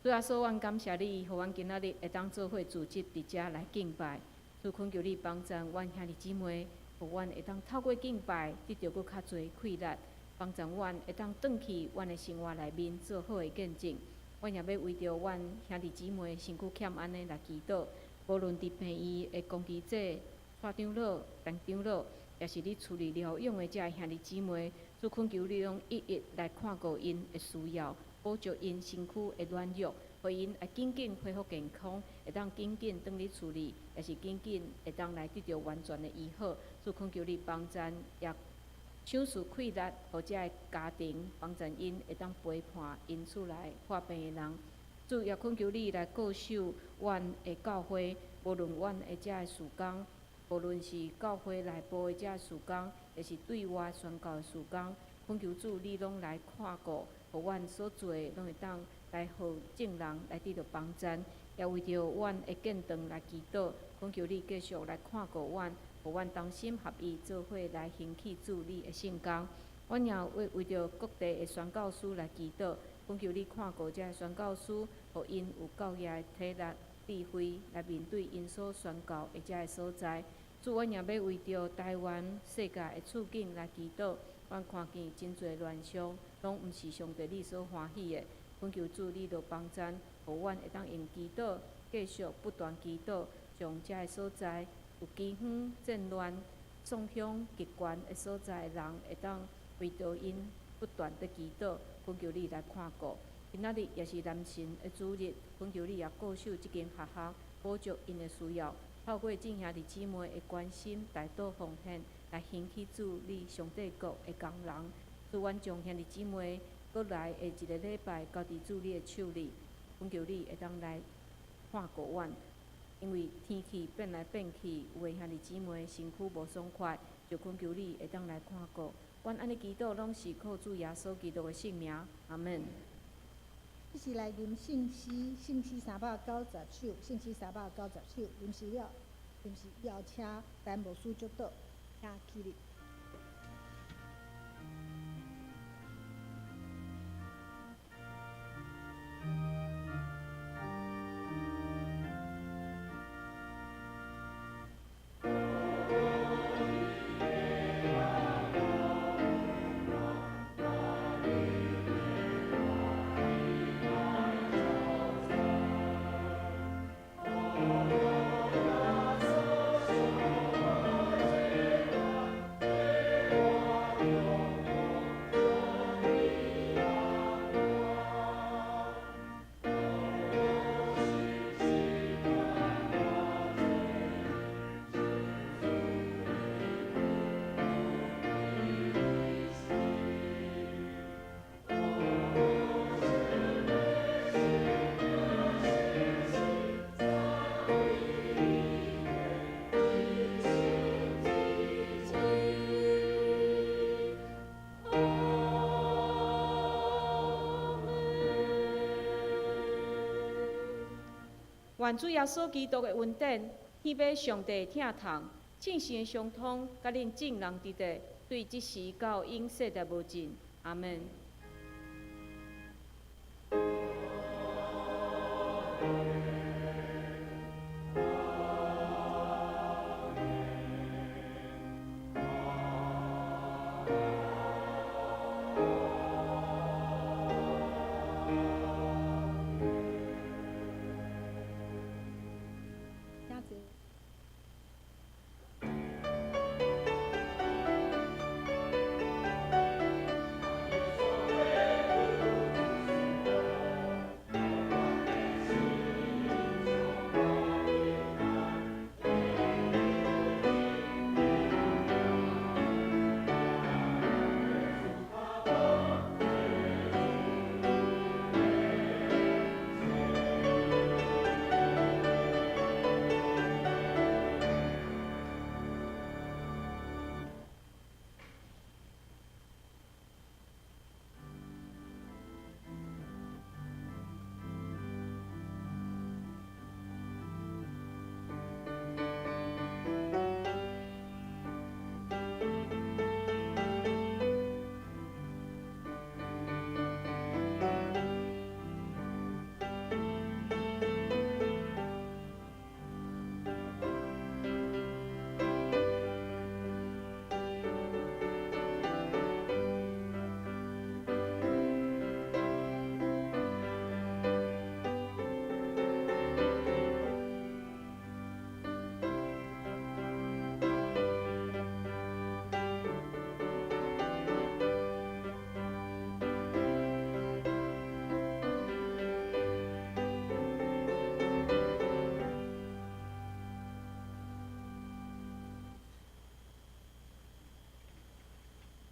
主耶穌，阮感謝你，予阮今仔日會當做伙組織佇遮來敬拜。主懇求你幫贊阮兄弟姊妹，予阮會當透過敬拜得著閣較濟氣力，幫贊阮會當轉去阮的生活內面做好的見證。阮也欲為著阮兄弟姊妹身軀欠安的來祈禱，無論佇病院的攻擊者、蔡長老、陳長老，抑是咧厝裡療養的遮兄弟姊妹，主懇求你攏一一來看顧𪜶的需要，補足𪜶身軀的軟弱，予𪜶會緊緊恢復健康，會當緊緊轉去厝裡，抑是緊緊會當來得著完全的醫好。主懇求你幫贊，也賞賜氣力，予遮的家庭幫贊𪜶會當陪伴𪜶厝內破病的人。主也懇求你來顧守阮的教會，無論阮的遮的事工，無論是教會內部的遮事工，抑是對外宣教的事工，懇求主你攏來看顧，予阮所做的攏會當來予眾人來得著幫贊，也為著阮的建堂來祈禱，懇求你繼續來看顧阮，予阮同心合意做伙來興起主你的聖工。阮也為為著各地的宣教師來祈禱，懇求你看顧遮宣教師，予𪜶有夠額的體力、智慧來面對𪜶所宣教的遮个所在。主，阮也欲為著台灣世界的處境來祈禱。阮看見真濟亂象，攏毋是上帝你所歡喜的。懇求主你著幫贊，予阮會當用祈禱，繼續不斷祈禱，將遮个所在有饑荒、戰亂、創傷極懸的所在的人，會當為著𪜶不斷的祈禱，懇求你來看顧。今仔日也是男神的主日，懇求你也顧守這間學校，補足𪜶的需要。透過眾兄弟姊妹的關心、代禱奉獻，來興起主你上帝國的工人。主，阮將兄弟姊妹閣來的一個禮拜交佇主你的手裡，懇求你會當來看顧阮。因為天氣變來變去，有的兄弟姊妹身軀無爽快，就懇求你會當來看顧。阮按呢祈禱，攏是靠主耶穌基督的聖名，阿門。這是來吟聖詩，聖詩390首，聖詩390首，吟詩了，吟詩以後請陳牧師祝禱，請起立。願主耶穌基督的恩典，天父上帝疼痛，聖神的相通，佮恁眾人佇佇，對這時到永世代無盡。阿門。